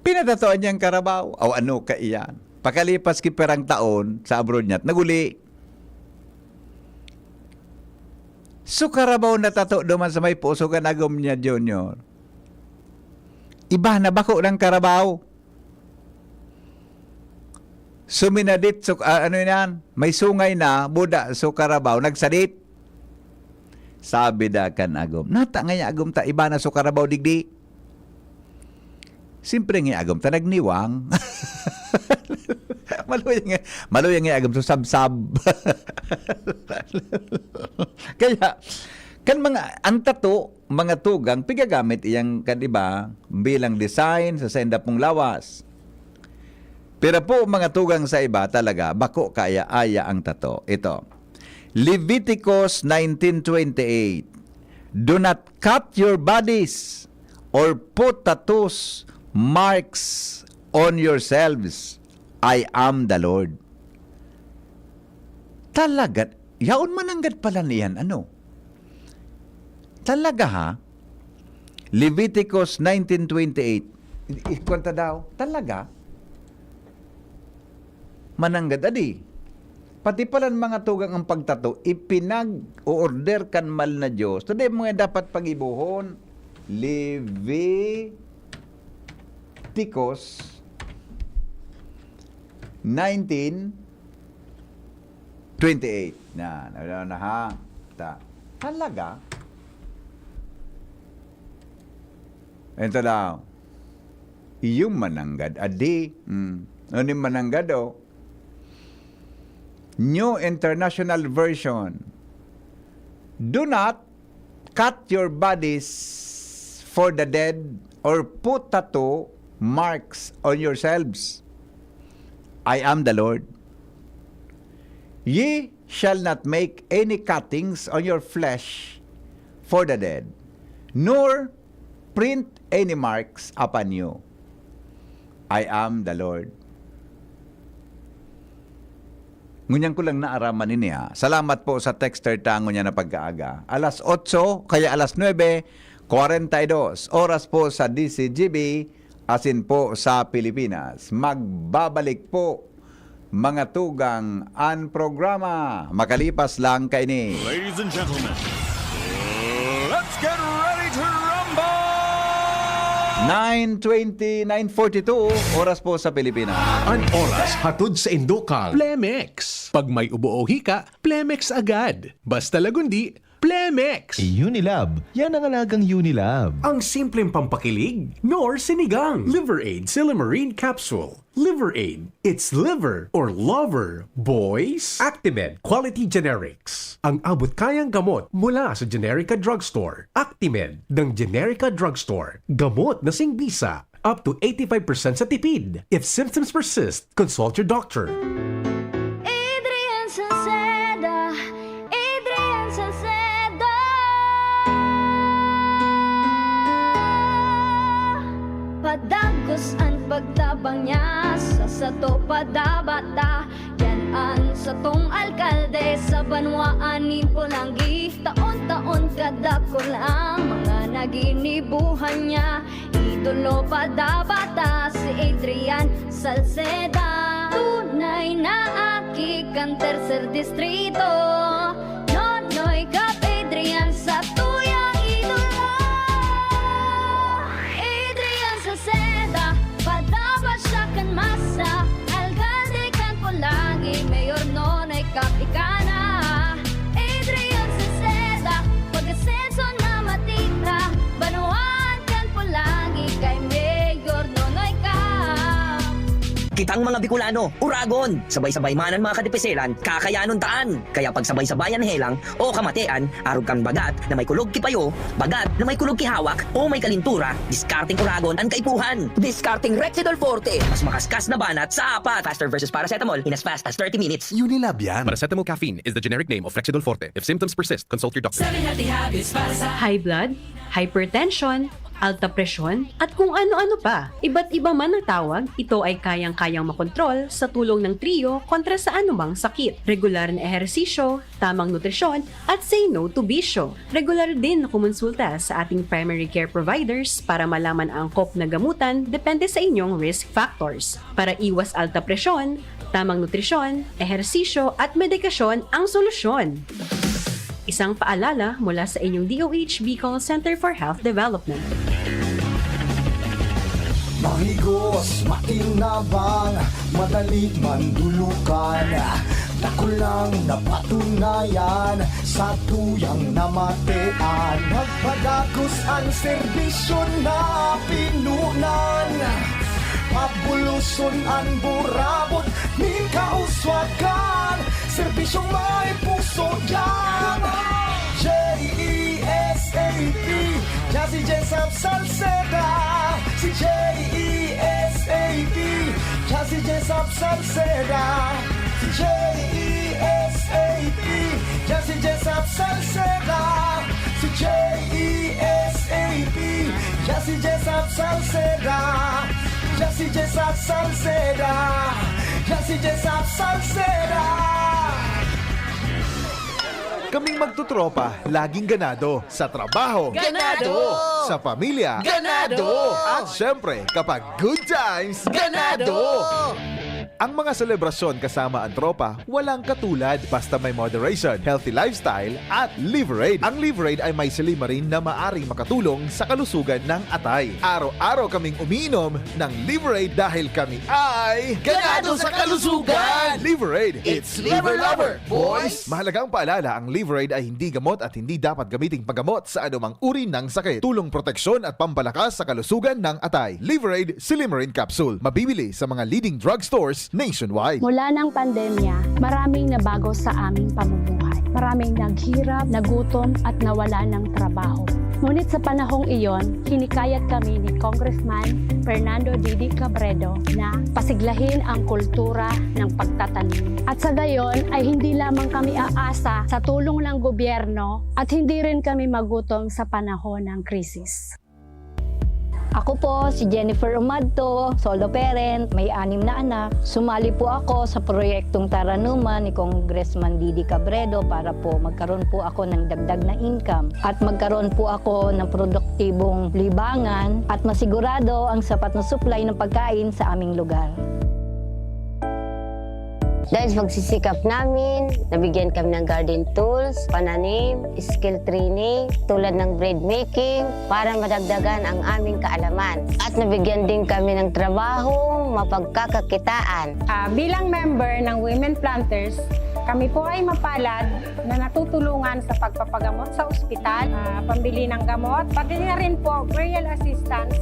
pinatatuan niyang Carabao. O ano ka iyan? Pakalipas ki perang taon sa abroad niya, naguli. So, Carabao na tato duman sa may puso kan agom niya, Junior. Iba na bako ng Carabao. Suminadit, so, ah, ano yan? May sungay na, buda, so Carabao, nagsadit. Sabi da kan agom, "Nata ngaya agom ta, iba na so Carabao digdi." Siyempre nga agom ta nagniwang. Maluya nga, maluya nga agom so sabsab. Kaya, kan mga, ang tato, mga tugang, pigagamit iyang kan iba bilang design sa sainda pong lawas. Pero po, mga tugang, sa iba talaga, bako kaya aya ang tato. Ito, Leviticus nineteen twenty-eight, "Do not cut your bodies or put tattoos, marks on yourselves. I am the Lord." Talaga, yaon mananggad pala niyan, ano? Talaga, ha? Leviticus nineteen twenty-eight. I-, ikwanta daw, talaga? Mananggad, adi. Pati palan mga tugang ang pagtato, ipinag-o-order kan mal na Diyos. Today, mga dapat pagibohon. Leviticus nineteen twenty-eight. Yan. Ano na, ha? Ta. Talaga? Ito daw. Iyong mananggad, adi. Hmm. Ano yung mananggad, oh? New International Version. "Do not cut your bodies for the dead or put tattoo marks on yourselves. I am the Lord. Ye shall not make any cuttings on your flesh for the dead, nor print any marks upon you. I am the Lord." Ngunyan ko lang naaraman ini, ha. Salamat po sa texter ta ngunyan na pagkaaga. Alas otso, kaya alas nuebe kwarenta y dos, oras po sa D Z G B, asin po sa Pilipinas. Magbabalik po Mga tugang, an programa makalipas lang kaini. Ladies and gentlemen, let's get ready to rumble! Nine twenty, nine forty-two, oras po sa Pilipinas. An oras hatod sa indukan, Plemex. Pag may ubo o hika, Plemex agad. Basta lagundi, Plemex! Unilab, yan ang alagang Unilab. Ang simpleng pampakilig, nor sinigang. Liver Aid Silymarin Capsule. Liver Aid, it's liver or lover, boys. Actimed Quality Generics. Ang abot kayang gamot mula sa Generica Drugstore. Actimed ng Generica Drugstore. Gamot na singbisa. Up to eighty-five percent sa tipid. If symptoms persist, consult your doctor. Adrian Salceda, Adrian Salceda. Padagos an pagtabang niya sa sato padabata. Yan an satong alkalde sa banwaan nin Polangi. Taon-taon kadakul ang mga naginibuhan niya. Idolo padabata si Adrian Salceda. Tunay na aki kan tercer distrito. Nonoy Cap Adrian sa tuyang idolo. Adrian Salceda, padaba siya kan masa. Alkalde kan Polangi, Mayor Nonoy Cap ika na. Adrian Salceda, pag-asenso na matira. Banwaan kan Polangi kay Mayor Nonoy Cap. Kitang mga Bicolano, uragon! Sabay-sabay man an mga kadipiselan, kakayanon taan! Kaya pagsabay-sabayan helang o kamatean, arog kan bagat na may kulog ki payo, bagat na may kulog ki hawak, o may kalintura, diskarteng uragon an kaipuhan! Diskarteng Rexidol Forte, mas makaskas na banat sa apat! Faster versus paracetamol in as fast as thirty minutes. Unilab yan. Paracetamol caffeine is the generic name of Rexidol Forte. If symptoms persist, consult your doctor. Seven Healthy Habits para sa High blood, hypertension, alta presyon, at kung ano-ano pa. Iba't iba man ang tawag, ito ay kayang-kayang makontrol sa tulong ng Trio kontra sa anumang sakit. Regular na ehersisyo, tamang nutrisyon, at say no to bisyo. Regular din na kumonsulta sa ating primary care providers para malaman ang angkop na gamutan depende sa inyong risk factors. Para iwas alta presyon, tamang nutrisyon, ehersisyo, at medikasyon ang solusyon. Isang paalala mula sa inyong D O H Bicol Center for Health Development. Mahigos, makinabang, madali mandulukan. Dakul lang napatunayan sa tuyang namatean. Nagpadagos an serbisyo na pinunan. Pabuloson an burabot nin kauswagan. Serbisyong may puso yan. J E S A P, Jazzy Jessup Salceda. Si J E S A P, Jazzy Jessup Salceda. Si J E S A P, Jazzy Jessup Salceda. Si J E S A P, Jazzy Jessup Salceda. Jazzy Jessup Salceda. Jazzy Jessup Salceda. Kaming magtotropa, laging ganado. Sa trabaho. Ganado! Sa pamilya. Ganado! At syempre, kapag good times, Ganado! Ang mga selebrasyon kasama ang tropa, walang katulad basta may moderation, healthy lifestyle, at Liver Aid. Ang Liver Aid ay may silymarin na maaring makatulong sa kalusugan ng atay. Araw-araw kaming umiinom ng Liver Aid dahil kami ay Ganado sa kalusugan! Liver Aid, it's Liver Lover, boys! Mahalagang paalala, ang Liver Aid ay hindi gamot at hindi dapat gamiting paggamot sa anumang uri ng sakit. Tulong, proteksyon at pampalakas sa kalusugan ng atay. Liver Aid Silymarin Capsule. Mabibili sa mga leading drugstores nationwide. Mula ng pandemya, maraming nabago sa aming pamumuhay. Maraming naghirap, nagutom at nawala ng trabaho. Ngunit sa panahong iyon, hinikayat kami ni Congressman Fernando Didi Cabredo na pasiglahin ang kultura ng pagtatanim. At sa gayon ay hindi lamang kami aasa sa tulong ng gobyerno at hindi rin kami magutom sa panahon ng krisis. Ako po si Jennifer Umadto, solo parent, may anim na anak. Sumali po ako sa proyektong Taranuman ni Congressman Didi Cabredo para po magkaroon po ako ng dagdag na income at magkaroon po ako ng produktibong libangan at masigurado ang sapat na supply ng pagkain sa aming lugar. Dahil sa pagsisikap namin, nabigyan kami ng garden tools, pananim, skill training, tulad ng bread making, para madagdagan ang aming kaalaman. At nabigyan din kami ng trabaho, mapagkakakitaan. Ah, bilang member ng Women Planters, kami po ay mapalad na natutulungan sa pagpapagamot sa ospital, ah, pambili ng gamot, pati na rin po burial assistance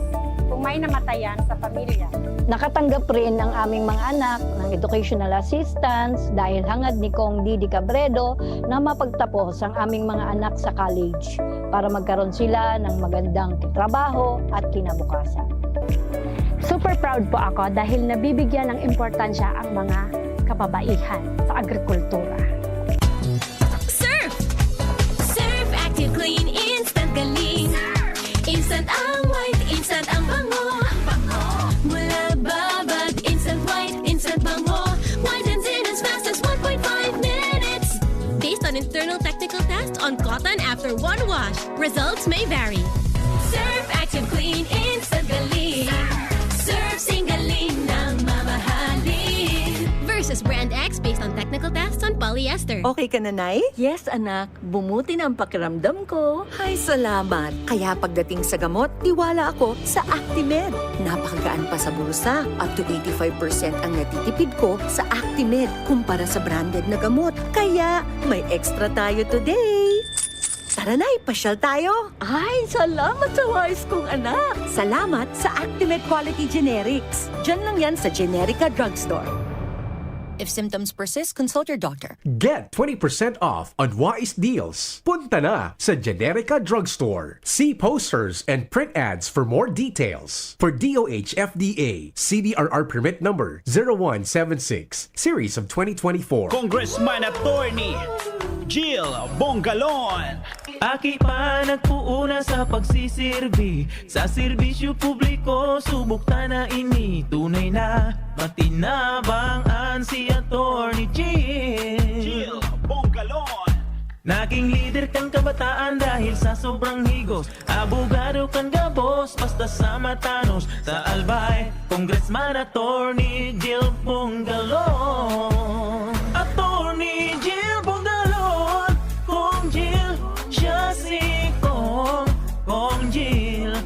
kung may namatayan sa pamilya. Nakatanggap rin ang aming mga anak ng educational assistance dahil hangad ni Cong Didi Cabredo na mapagtapos ang aming mga anak sa college para magkaroon sila ng magandang trabaho at kinabukasan. Super proud po ako dahil nabibigyan ng importansya ang mga kababaihan sa agrikultura. Surf! Surf Active Clean Instant Galing. Instant ang white, instant ang bango. Mula babad, instant white, instant bango. Whitens in as fast as one point five minutes. Based on internal technical test on cotton after one wash. Results may vary. Surf Active Clean Instant Galing. Surf sing galing ng mamahalin. Versus Brand X based on technical tests on polyester. Okay ka na, Nay? Yes, anak. Bumuti na ang pakiramdam ko. Ay, salamat. Kaya pagdating sa gamot, tiwala ako sa Actimed. Napakagaan pa sa bulsa. Up to eighty-five percent ang natitipid ko sa Actimed kumpara sa branded na gamot. Kaya may extra tayo today. Tara na, ipasyal tayo. Ay, salamat sa wais kong anak. Salamat sa Actimed Quality Generics. Diyan lang yan sa Generica Drugstore. If symptoms persist, consult your doctor. Get twenty percent off on Wise Deals. Punta na sa Generica Drugstore. See posters and print ads for more details. For D O H F D A, C D R R permit number zero one seven six, series of twenty twenty-four. Congressman Attorney Jill Bongalon. Aki pa nagpuuna sa pagsisirbi sa serbisyo publiko, subok ta na ini tunay na matinabang an si Attorney Jill. Jill Bongalon. Naging lider kan kabataan dahil sa sobrang higos, abogado kan gabos basta sa matanos, sa Albay, Congressman Attorney Jill Bongalon. Attorney Jill Bongalon, Cong Jill, siya si Cong, Cong Jill,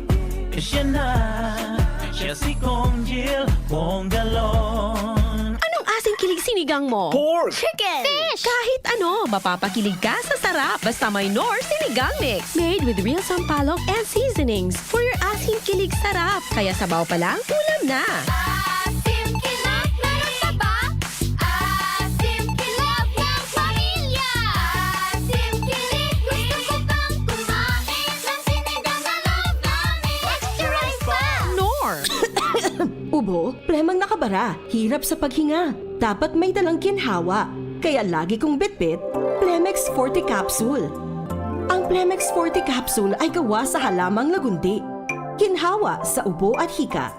siya na, siya si Cong Jill Bongalon. Anong asing kilig sinigang mo? Pork. Chicken! Fish! Kahit ano, mapapakilig ka sa sarap. Basta may Knorr Sinigang Mix. Made with real sampalok and seasonings. For your asing kilig sarap. Kaya sabaw pa lang, ulam na. Asim kilig, meron pa ba? Asim kilig ng pamilya. Asim kilig, gusto ko pang kumain ng sinigang na love namin. Extra rice pa! Knorr! Ubo, plemang nakabara, hirap sa paghinga. Dapat may dalang ginhawa. Kaya lagi kong bitbit, Plemex Forte Capsule. Ang Plemex Forte Capsule ay gawa sa halamang lagundi. Ginhawa sa ubo at hika.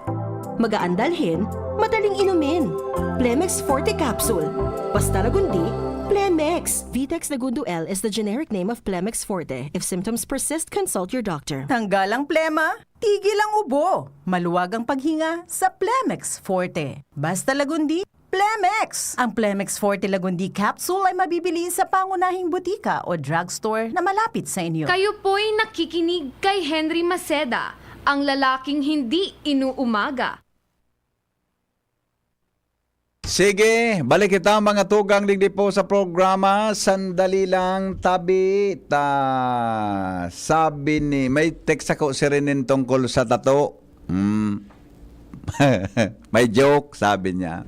Magaan dalhin, madaling inumin. Plemex Forte Capsule. Basta lagundi, Plemex. Vitex Lagundo L is the generic name of Plemex Forte. If symptoms persist, consult your doctor. Tanggal ang plema, tigil ang ubo, maluwag ang paghinga sa Plemex Forte. Basta Lagundi, Plemex! Ang Plemex Forte Lagundi Capsule ay mabibili sa pangunahing butika o drugstore na malapit sa inyo. Kayo po'y nakikinig kay Henry Maceda, ang lalaking hindi inuumaga. Sige, balik kita mga tugang digdi po sa programa. Sandali lang, tabi ta. Sabi ni, may text ako si Renen tungkol sa tato. Hmm. May joke, sabi niya.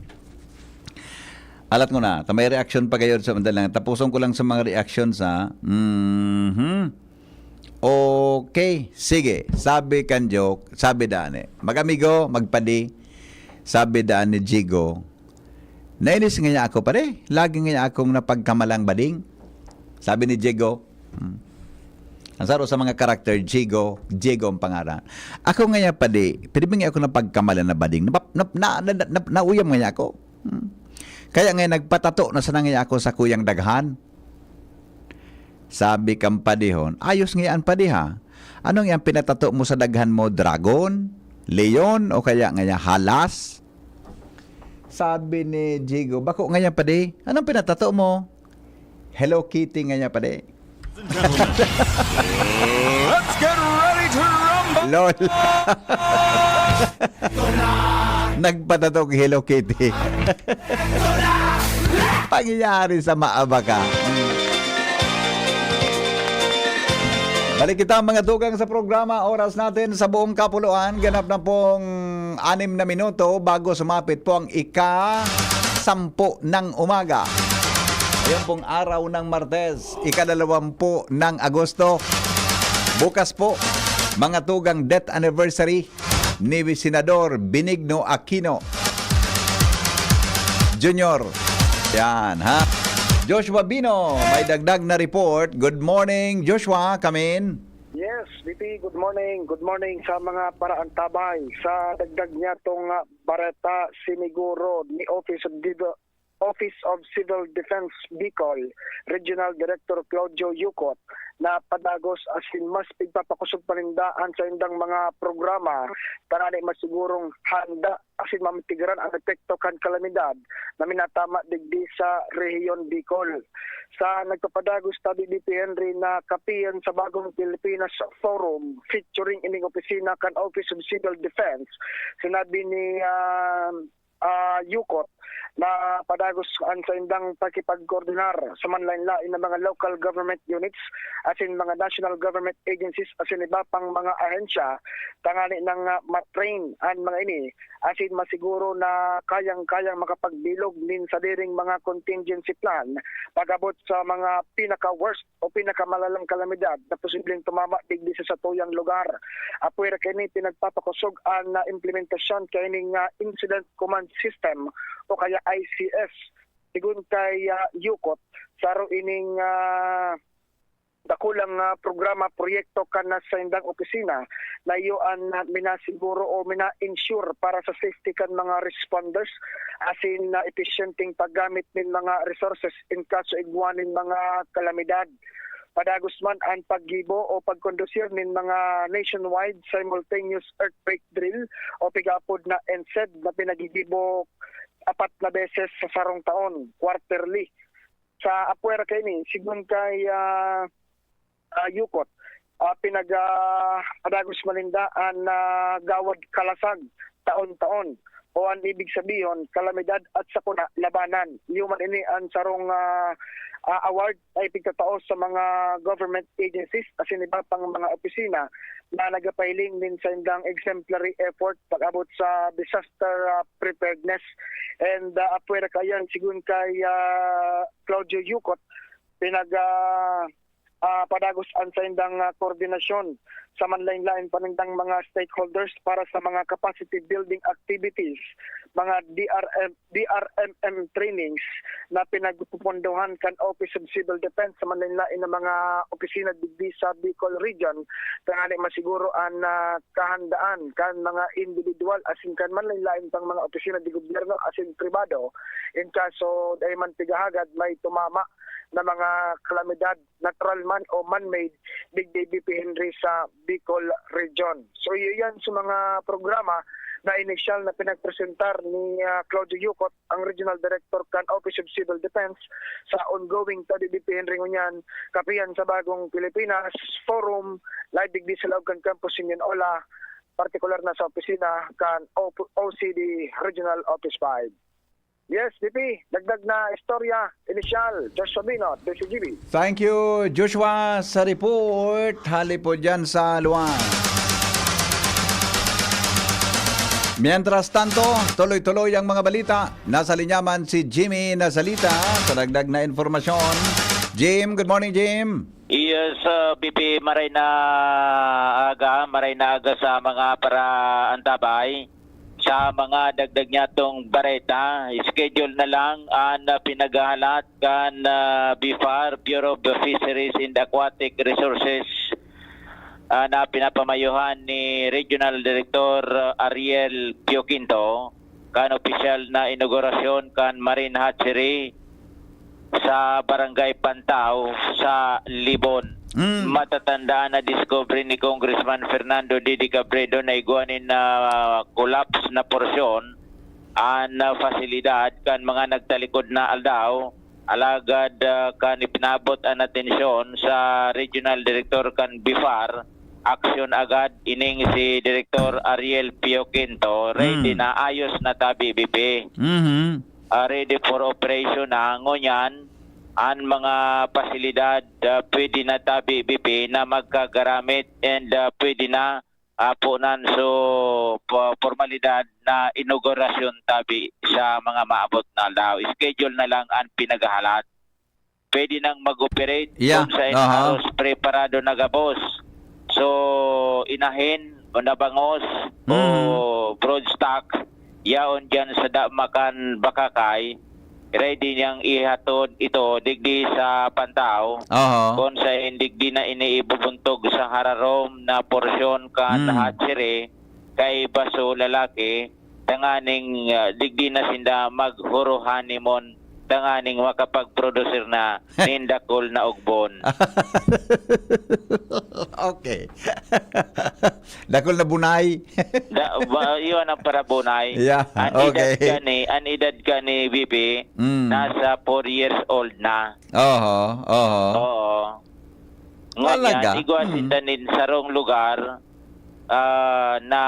Alat ko na, ta may reaction pa gayon sa madali lang. Tapuson ko lang sa mga reactions, ha. Mhm. Okay, sige. Sabi kan joke, sabi daan eh. Mag-amigo, magpadi. Sabi daan ni Jigo, "Nainis ngaya ako, pare. Lagi ngaya akong napagkamalang bading." Sabi ni Jigo, hmm. Ang saro sa mga karakter, Jigo, Jigo ang pangaran. "Ako ngaya, padi, pwede ba ngaya ako napagkamalan na bading? Napa-, nap-, na, na, na, na, nauyam ngaya ako. Hmm. Kaya ngaya nagpatato na sana ngaya ako sa kuyang daghan." Sabi kan padihon, "Ayos ngaya an padi ha. Anong yang pinatato mo sa daghan mo, dragon, leon, o kaya ngaya halas?" Sabi ni Jigo, "Bako ngayon, padi. Anong pinatato mo?" "Hello Kitty ngayon, padi." Let's get ready to rumble! Lol. Nagpatato og Hello Kitty. Pangyayari sa maabaka. Balik kita, mga tugang, sa programa. Oras natin sa buong kapuluan, ganap na pong anim na minuto bago sumapit po ang ika-sampu ng umaga. Ngayon pong araw ng Martes, ika-dalawampu ng Agosto. Bukas po, mga tugang, death anniversary ni Senador Benigno Aquino Junior. Yan, ha? Joshua Bino, may dagdag na report. Good morning, Joshua. Come in. Yes, B P, good morning. Good morning sa mga paraantabay. Sa dagdag niya tong ah, bareta, siniguro ni Office of Div- Office of Civil Defense Bicol Regional Director Claudio Yucot na padagos asin mas pigpapakosog pa ninda an saindang mga programa tanani masigurong handa asin mamitigaran an epekto kan kalamidad na minatama digdi sa Rehiyon Bicol. Sa nagpapadagos ta, B P Henry, na kapiyan sa Bagong Pilipinas Forum featuring ining opisina kan Office of Civil Defense, sinabi ni ah, ah, Yucot na padagos an saindang pakipagkoordinar sa manlain-lain na mga local government units asin mga national government agencies asin iba pang mga ahensya tangani nang ah, matrain an mga ini asin masiguro na kayang-kayang makapagbilog nin sadiring mga contingency plan pag-abot sa mga pinaka-worst o pinakamalalang kalamidad na posibleng tumama digdi sa satuyang lugar. Apwera kaini, pinagpapakosog an ah, implementasyon kaining ah, incident command system o kaya I C S. Sigon kay ah, Yucot, saro ining ah, dakulang ah, programa, proyekto kan ah, saindang opisina na iyo an ah, minasiguro o mina-ensure para sa safety kan mga responders asin na episyenteng paggamit nin mga resources in kaso igwa nin mga kalamidad. Padagos man an paggibo o pagkondusir nin mga nationwide simultaneous earthquake drill o pig-aapod na NCED na pinaggigibo apat na beses sa sarong taon, quarterly. Sa apwera kaini, sigon kay ah, ah, Yukot, ah, pinag ah, padagos man ninda an ah, gawad kalasag taon-taon o an ibig sabihon, kalamidad at sakuna labanan. Iyo man ini an sarong ah, ah, award na ipigtatao sa mga government agencies asin iba pang mga opisina na nagapahiling nin saindang exemplary effort pag-abot sa disaster ah, preparedness. And ah, apwera kaiyan, sigon kay ah, Claudio Yukot, pinag ah, ah, padagos an saindang ah, koordinasyon sa manlain-lain pa nindang mga stakeholders para sa mga capacity building activities, mga D R M, D R M M trainings na pinagpupundohan kan Office of Civil Defense sa manlain-lain na mga opisina digdi sa Bicol Region, tanganing masiguro an ah, kahandaan kan mga individual asin kan manlain-lain pang mga opisina de gobyerno asin pribado in kaso dai man pigahagad may tumama na mga kalamidad, natural man o man-made, digdi B P Henry sa Bicol Region. So, iyo yan sa mga programa na inisyal na pinagpresentar ni ah, Claudio Yukot, ang Regional Director kan Office of Civil Defense, sa ongoing ta, B P Henry, ngunyan, kapihan sa Bagong Pilipinas Forum, live digdi sa laog kan Campus Union Ola, partikular na sa opisina kan O P, O C D Regional Office five. Yes, B P, dagdag na istorya, inisyal, Joshua Binot, D C G B. Thank you, Joshua, sa report. Hali po dyan sa Luan. Mientras tanto, tuloy-tuloy ang mga balita. Nasa linya man si Jimmy Nazalita sa dagdag na impormasyon. Jim, good morning, Jim. Yes, uh, B P, maray na aga, maray na aga sa mga paraantabay. Sa mga dagdag niyatong bareta, schedule na lang an uh, pinaghahalat kan uh, BFAR, Bureau of Fisheries and Aquatic Resources, uh, na pinapamayohan ni Regional Director uh, Ariel Pioquinto kan opisyal na inaugurasyon kan Marine Hatchery sa Barangay Pantao sa Libon. Mm. Matatandaan na discovery ni Congressman Fernando Didi Cabredo na igwa nin na collapse na porsyon an, ah, pasilidad kan mga nagtalikod na aldaw. Alagad, ah, kan ipinabot an atensyon sa Regional Director kan BIFAR, aksyon agad ining si Director Ariel Pio Quinto, ready Hmm. na, ayos na tabi, B P. Mhm. Ah, ready for operation na. Ngunyan, an mga pasilidad, ah, pwede na tabi, B P, na magkagaramit and, ah, pwede na, ah, punan so po-, pormalidad na inaugurasyon tabi sa mga maabot na aldaw. Schedule na lang an pinaghahalat. Pwede nang mag-operate Yeah, kung saen aha. haros preparado na gabos. So, inahin o nabangos o Mm. broodstock, yaon diyan sa dama kan bakakay, ready niyang ihatod ito digdi sa Pantao, Aha. kung saen digdi na ini ibubuntog sa hararom na porsyon kan Mm. hatchery, kay baso lalaki, tanganing, ah, digdi na sinda maghuro-honeymoon, tanganing makapagproducer na nin dakul na ugbon. Okay. Dakul na bunay. Da-, ba, iyon ang parabunay. Yeah, An edad okay. ka ni, an edad ka ni B P, Mm. nasa four years old na. Oho, oho. Oo. Ngunyan, Talaga? igwa Hmm. sinda nin sarong lugar, ah, na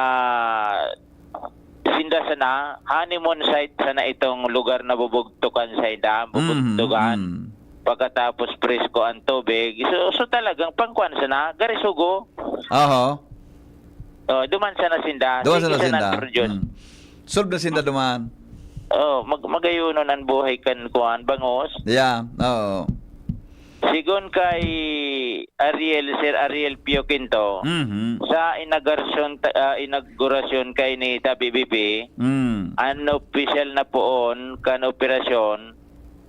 sinda sana, honeymoon site sana itong lugar na bubugtukan sainda, Mhm, bubugtukan. mm. Pagkatapos presko ang tubig. So, so talagang pangkuan sana, gari sugo. Oho. Oh, duman sana sinda. Duman Sige sana sana, sinda. Sir Jun. Mm. Solve na sinda duman. Oh, mag-, magayonon ang buhay kan kuan, bangos. Yeah, oo. Sigon kay Ariel, Sir Ariel Pio Quinto, Mhm. sa inaugurasyon ta-, ah, inaugurasyon kay ni Tabi B P, Mm. an opisyal na poon kan operasyon,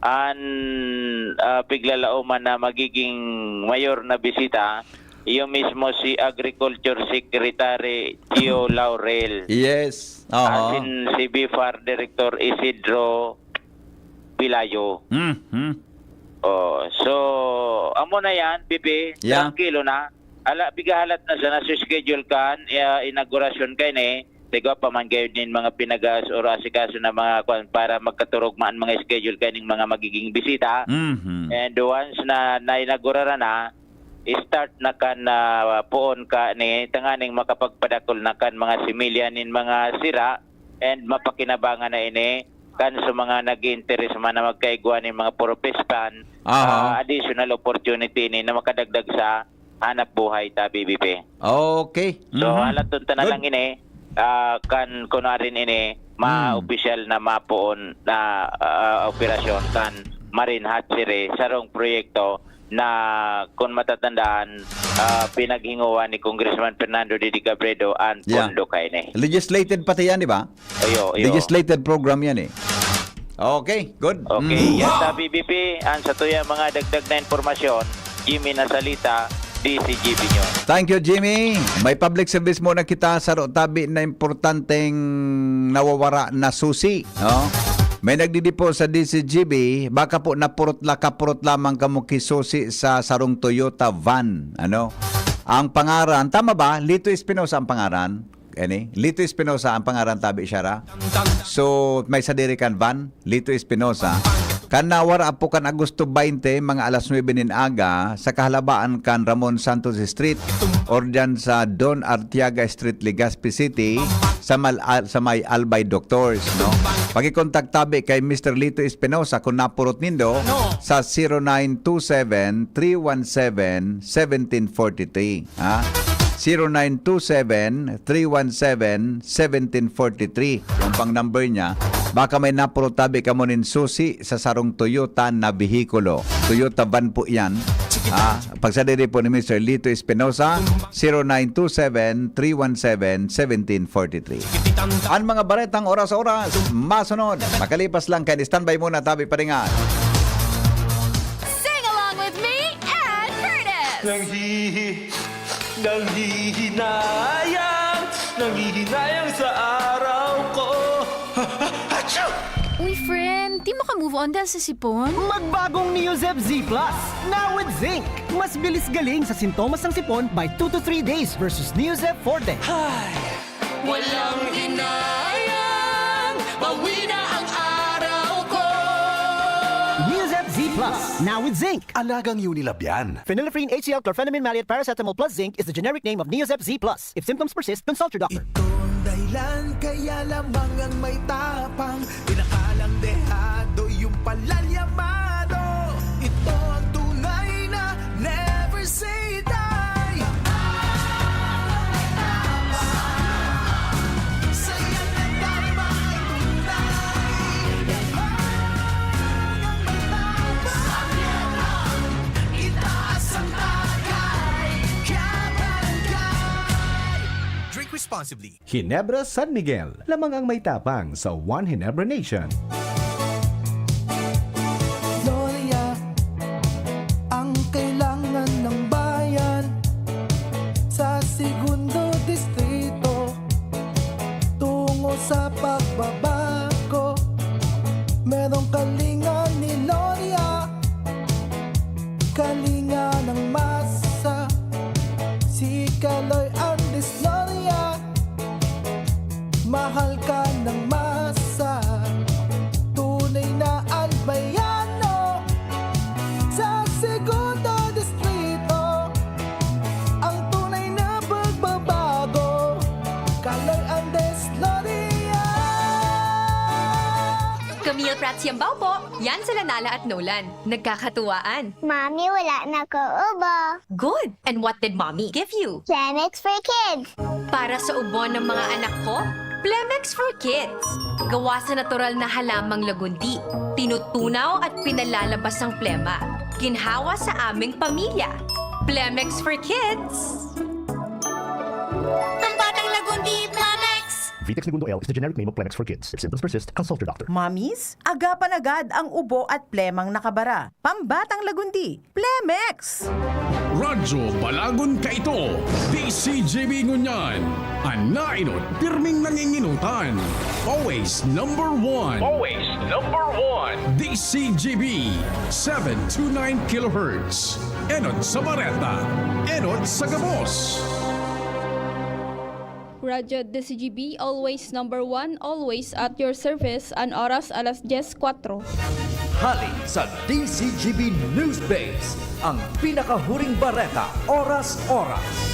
an, ah, piglalaoman na magiging mayor na bisita, iyo mismo si Agriculture Secretary Gio Laurel. Yes. Aha. Asin si BIFAR Director Isidro Pelayo. Mhm. Oh, so, amo na yan, B P. Yeah. Trangkilo na. Ala, pigahalat na sana sa schedule kan, ah, inaugurasyon kaini. Tigwa pa man gayod nin mga pinagas or asikaso na mga kwan para magkaturugma an mga schedule kaining mga magiging bisita. Mhm. And once na nainagurara na, start na kan, ah, poon ka ni tanganing makapagpadakul na kan mga similya nin mga sira and mapakinabangan na ini kan sa mga nag-iinteres man na magkaigwa nin mga purpose fund, Aha. ah, additional opportunity ini na makadagdag sa hanap buhay ta, B B P. Okay. So, Mhm. halaton ta na Good. lang ini, ah, kan kunwarin ini, Hmm. ma-opisyal na mapoon na, ah, operasyon kan Marine Hatchery, sarong proyekto na, kung matatandaan, ah, pinaghingowa ni Congressman Fernando Didi Cabredo an Yeah. pondo kaini. Legislated pati yan, di ba? Ayo, ayo. Legislated program yan eh. Okay, good. Okay, Mm. yan ta, B B P. An satuya mga dagdag na impormasyon, Jimmy Nasalita, D C G B News. Thank you, Jimmy. May public service muna kita, saro tabi na importanteng nawawara na susi, no? May nagdidipo sa D C G B, baka po napurot la, kapurot lamang kamo ki susi sa sarong Toyota van, ano? Ang pangaran, tama ba? Lito Espinosa ang pangaran? Any? Lito Espinosa ang pangaran tabi siya ra. So, may sadiri kan van, Lito Espinosa. Kan nawara po kan Agosto baynte, mga alas nuebe nin aga, sa kahalabaan kan Ramon Santos Street, or dyan sa Don Artiaga Street, Legazpi City, sa Mal-, Al-, sa may Albay Doctors, no? Pakikontak tabi kay Mister Lito Espinosa kung napurot nindo sa zero nine two seven, three one seven, seventeen forty-three. Ha? Zero nine two seven, three one seven, seventeen forty-three. Yung pang number niya, baka may napurot tabi kamo nin susi sa sarong Toyota na behikulo. Toyota van po yan. Ah, pagsadiri po ni Mister Lito Espinosa, zero nine two seven, three one seven, seventeen forty-three. Ang mga baretang oras-oras, masunod. Makalipas lang kayo, standby muna, tabi pa rin nga. Sing along with me and Curtis. Nanghihi-, nanghihinayang, nanghihinayang sa araw ko. Achoo! Uy, friend, di mo ka move on dahil sa sipon? Magbagong Neozep Z plus, now with zinc. Mas bilis galing sa sintomas ng sipon by two to three days versus Neozep Forte. Hay! Walang hinayang, bawi Now with zinc. Alagang Unilab yan. Phenylephrine H C L chlorphenamine maleate paracetamol plus zinc is the generic name of Neozep Z plus. If symptoms persist, consult your doctor. Ito ang dahilan kaya lamang ang may tapang, pinakalang dehado yung palalyamado. Ito ang tunay na never say die. Sayang ang tama ay tunay. Ang may tapang, itaas ang tagay. Kabarangay. Drink responsibly. Ginebra San Miguel, lamang ang may tapang sa One Ginebra Nation. Gloria, ang kailangan ng bayan sa Segundo Distrito. Tungo sa pagbabago, merong kalinga ni Gloria. Kalinga ng masa, si Kaloy Andres Gloria. Mahal ka ng masa, tunay na albayano. Sa Segundo Distrito, ang tunay na pagbabago, Kaloy Andres Gloria. Camille Prats Yambao po. Yan sila Nala at Nolan. Nagkakatuwaan. Mami, wala na ko ubo. Good! And what did Mommy give you? Plemex for Kids. Para sa ubo ng mga anak ko, Plemex for Kids. Gawa sa natural na halamang lagundi. Tinutunaw at pinalalabas ang plema. Ginhawa sa aming pamilya. Plemex for Kids. Pambatang lagundi, Plemex! Vitex Negundo L is the generic name of Plemex for Kids. If symptoms persist, consult your doctor. Mommies, agapan agad ang ubo at plemang nakabara. Pambatang lagundi, Plemex! Radyo Balagon kaito, D C G B ngunyan. An naenot, pirming nanginginutan. Always number one. Always number one. D C G B, seven two nine kilohertz. Enot sa bareta, enot sa gabos. Radyo D C G B, always number one, always at your service, an oras alas dyes kwatro. Hali sa D C G B News Base, ang pinakahuring bareta, oras-oras.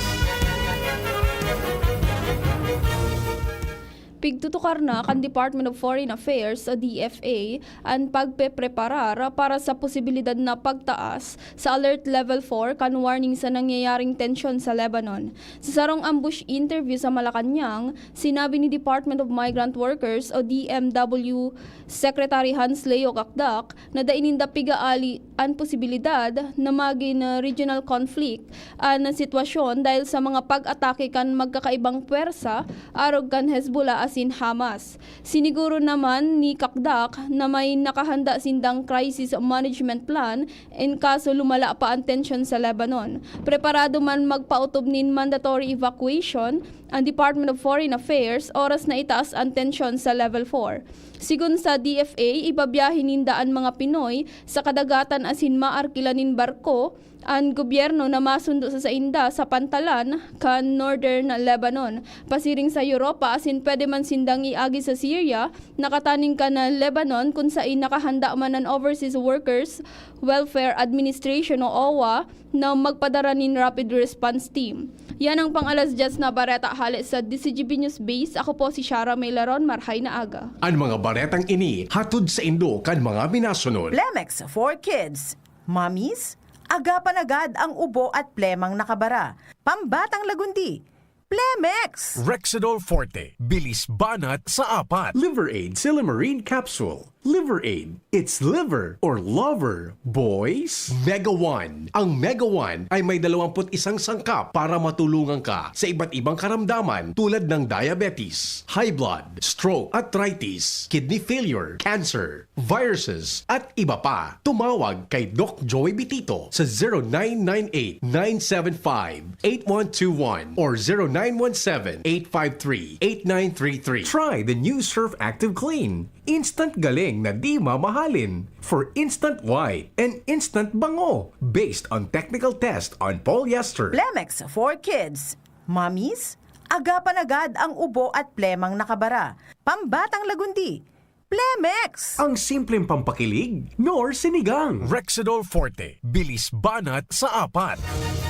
Pigtutukar na kan Department of Foreign Affairs o D F A an pagpepreparar para sa posibilidad na pagtaas sa Alert Level four kan warning sa nangyayaring tensyon sa Lebanon. Sa sarong ambush interview sa Malacañang, sinabi ni Department of Migrant Workers o D M W Secretary Hans Leo Cacdac na dai ninda pigaali an posibilidad na magin, ah, regional conflict an sitwasyon dahil sa mga pag-atake kan magkakaibang pwersa arog kan Hezbollah asin Hamas. Siniguro naman ni Cacdac na may nakahanda sindang crisis management plan in kaso lumala pa an tensyon sa Lebanon. Preparado man magpaotob nin mandatory evacuation an Department of Foreign Affairs oras na itaas an tensyon sa Level four. Sigon sa D F A, ibabyahe ninda an mga Pinoy sa kadagatan asin maarkila nin barko an gobyerno na masundo sa sainda sa pantalan kan Northern Lebanon. Pasiring sa Europa asin pwede man sindang iagi sa Syria, nakataning kan Lebanon, kun sain nakahanda man an Overseas Workers Welfare Administration o owa na magpadara nin rapid response team. Yan ang pang-alas dyes na bareta hale sa D C G B News Base. Ako po si Shara Mailaron. Marhay na aga. An mga baretang ini hatod saindo kan mga minasunod. Plemex for Kids. Mommies, agapan agad ang ubo at plemang nakabara. Pambatang lagundi, Plemex! Rexidol Forte, bilis banat sa apat. Liver Aid Silymarin Capsule. Liver Aid, it's liver or lover, boys! Mega One. Ang Mega One ay may dalawampu't isang sangkap para matulungan ka sa iba't ibang karamdaman tulad ng diabetes, high blood, stroke, arthritis, kidney failure, cancer, viruses, at iba pa. Tumawag kay Doc Joy Bitito sa zero nine nine eight, nine seven five, eight one two one or zero nine one seven, eight five three, eight nine three three. Try the new Surf Active Clean. Instant galing na di mamahalin. For instant white and instant bango. Based on technical test on polyester. Plemex for Kids. Mommies, agapan agad ang ubo at plemang nakabara. Pambatang lagundi, Plemex! Ang simpleng pampakilig, nor sinigang. Rexidol Forte, bilis banat sa apat.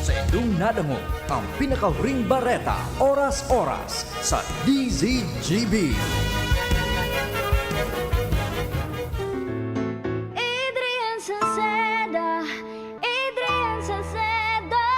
Sa indong nadangog ang pinakahuring bareta, oras-oras sa D Z G B. Adrian Salceda, Adrian Salceda.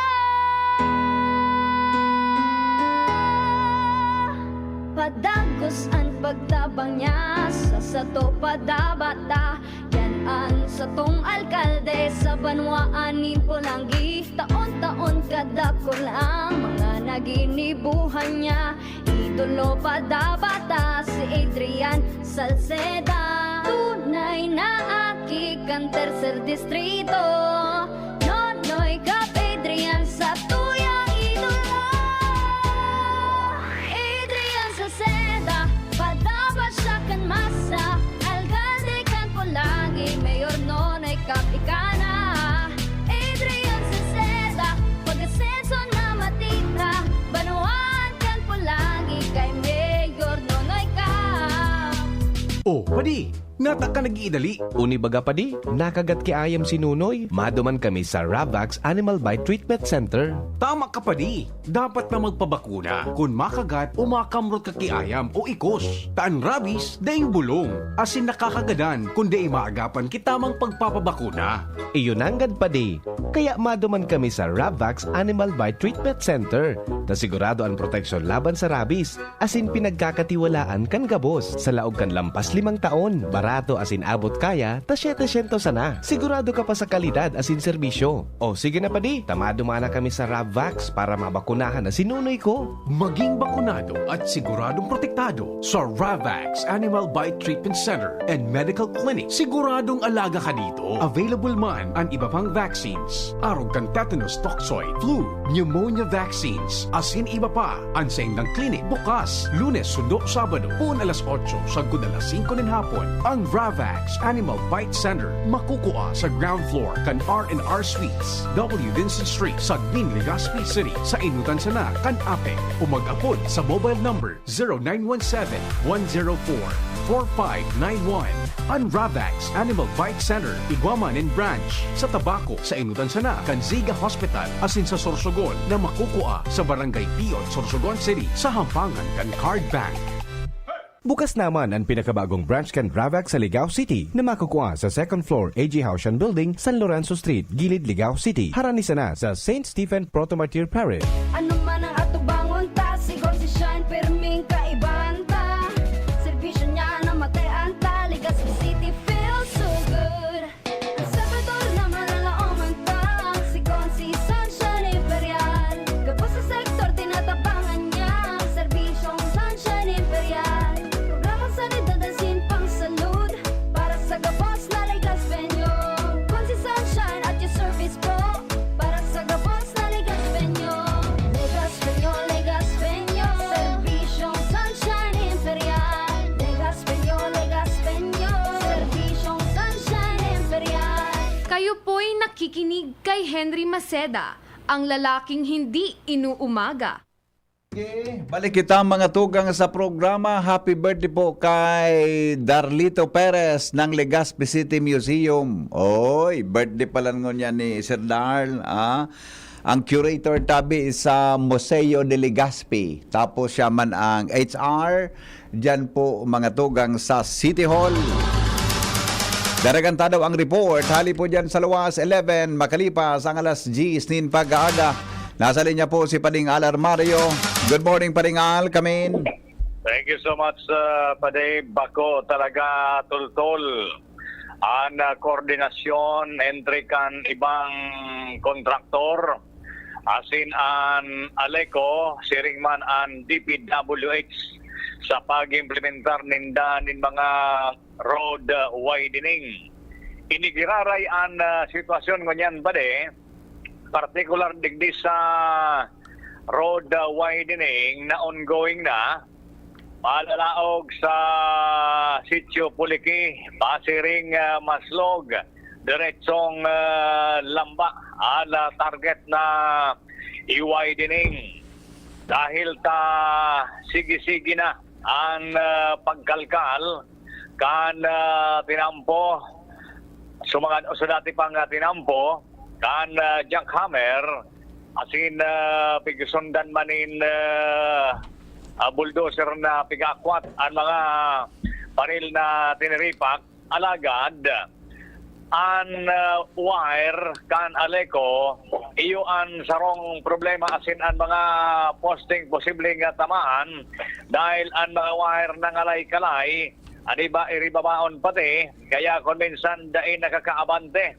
Padagos an pagtabang niya, sa sato padabata. Yan an satong alkalde sa banwaan nin Polangi. Taon-taon kadakul ang mga naginibuhan niya. Idolo padabata si Adrian Salceda. Tunay na aki kan tercer distrito. Nonoy Cap Adrian sa tuyang idolo. Adrian Salceda, padaba siya kan masa. Alkalde kan Polangi, Mayor Nonoy Cap ika na. Adrian Salceda, pag-asenso na matita. Banwaan kan Polangi kay Mayor Nonoy Cap. Oh, padi, nata ka nag-iidali. Uni baga, padi, nakagat ki ayam si Nonoy. Maduman kami sa Ravax Animal Bite Treatment Center. Tama ka, padi. Dapat na magpabakuna kun makagat o makamrot ka ki ayam o ikos. Ta an rabies, daing bulong, asin nakakagadan kun dai maagapan ki tamang pagpapabakuna. Iyo nanggad, padi. Kaya maduman kami sa Ravax Animal Bite Treatment Center, ta sigurado an proteksyon laban sa rabies, asin pinagkakatiwalaan kan gabos. Sa laog kan lampas limang taon, barato asin abot kaya ta setecientos sana. Sigurado ka pa sa kalidad asin serbisyo. O sige na, padi, ta maduman na kami sa Ravax para mabakunahan na si Nonoy ko. Maging bakunado at siguradong protektado sa Ravax Animal Bite Treatment Center and Medical Clinic. Siguradong alaga ka dito. Available man an iba pang vaccines, arog kan tetanus toxoid, flu, pneumonia vaccines, asin iba pa. An saindang clinic bukas Lunes sundo Sabado, poon alas otso sagkod alas singko nin hapon. Ang Ravax Animal Bite Center makukua sa ground floor kan R and R Suites, W Vincent Street, Sagmin, Legazpi City, sa enotan sana kan APEC, o mag-apod sa mobile number zero nine one seven, one zero four, four five nine one. An Ravax Animal Bite Center igwa man nin branch sa Tabaco, sa enotan sana kan Ziga Hospital, asin sa Sorsogon na makukua sa Barangay Pion, Sorsogon City, sa hampangan kan Card Bank. Bukas naman an pinakabagong branch kan Ravax sa Ligao City, na makukua sa second floor A G Haushan Building, San Lorenzo Street, Gilid, Ligao City. Harani sana sa Saint Stephen Proto-Martyr Parish. Ano man ang atubangon ta, sigon si Shine, pirming kaibahan ta. Serbisyo niya na matean ta, Legazpi City feels so good. Ang Salvador na malalaoman ta, sigon si Sunshine Imperial. Gabos sa sektor, tinatabangan niya, serbisyong Sunshine Imperial. Programang sanidad asin pangsalud, para sa gabos na Legazpeño. Kun si Sunshine at your service po, para sa gabos na Legazpeño. Legazpeño, Legazpeño, serbisyong Sunshine Imperial. Legazpeño, Legazpeño, serbisyong Sunshine Imperial. Kayo po'y nakikinig kay Henry Maceda, ang lalaking hindi inuumaga. Okay, balik kita, mga tugang, sa programa. Happy birthday po kay Darlito Perez ng Legazpi City Museum. Oy, birthday pala ngunyan ni Sir Darl, ah. Ang curator tabi sa Museo de Legazpi. Tapos siya man ang H R, diyan po, mga tugang, sa City Hall. Daraganta daw ang report. Hali po diyan sa luwas, eleven, makalipas ang alas diyes nin pag-aaga. Nasa linya po si Pading Alar Mario. Good morning, Pading Al. Come in. Thank you so much, uh, Pade. Bako talaga tultol an, uh, koordinasyon entre kan ibang kontraktor, asin an ALECO, siring man an D P W H sa pag-implementar ninda nin mga road, uh, widening. Ini giraray an, uh, sitwasyon ngunyan, Pade, partikular digdi sa road, uh, widening na ongoing na, malalaog sa Sitio Puliki, pasiring, uh, Maslog, diretsong, uh, Lamba, ala target na i-widening. Dahil ta sige-sige na ang, uh, pagkalkal kan, ah, tinampo, sa mga, sa dati pang, ah, tinampo, kan, ah, jackhammer, asin, ah, pigsundan man nin, ah, ah, bulldozer na pig-aakwat an mga baril na tiniripak. Alagad, an, ah, wire kan Aleco, iyo an sarong problema asin an mga posteng posibleng, ah, tamaan dahil an mga wire nangalay-kalay, an iba iribabaon pati, kaya kon minsan dai nakakaabante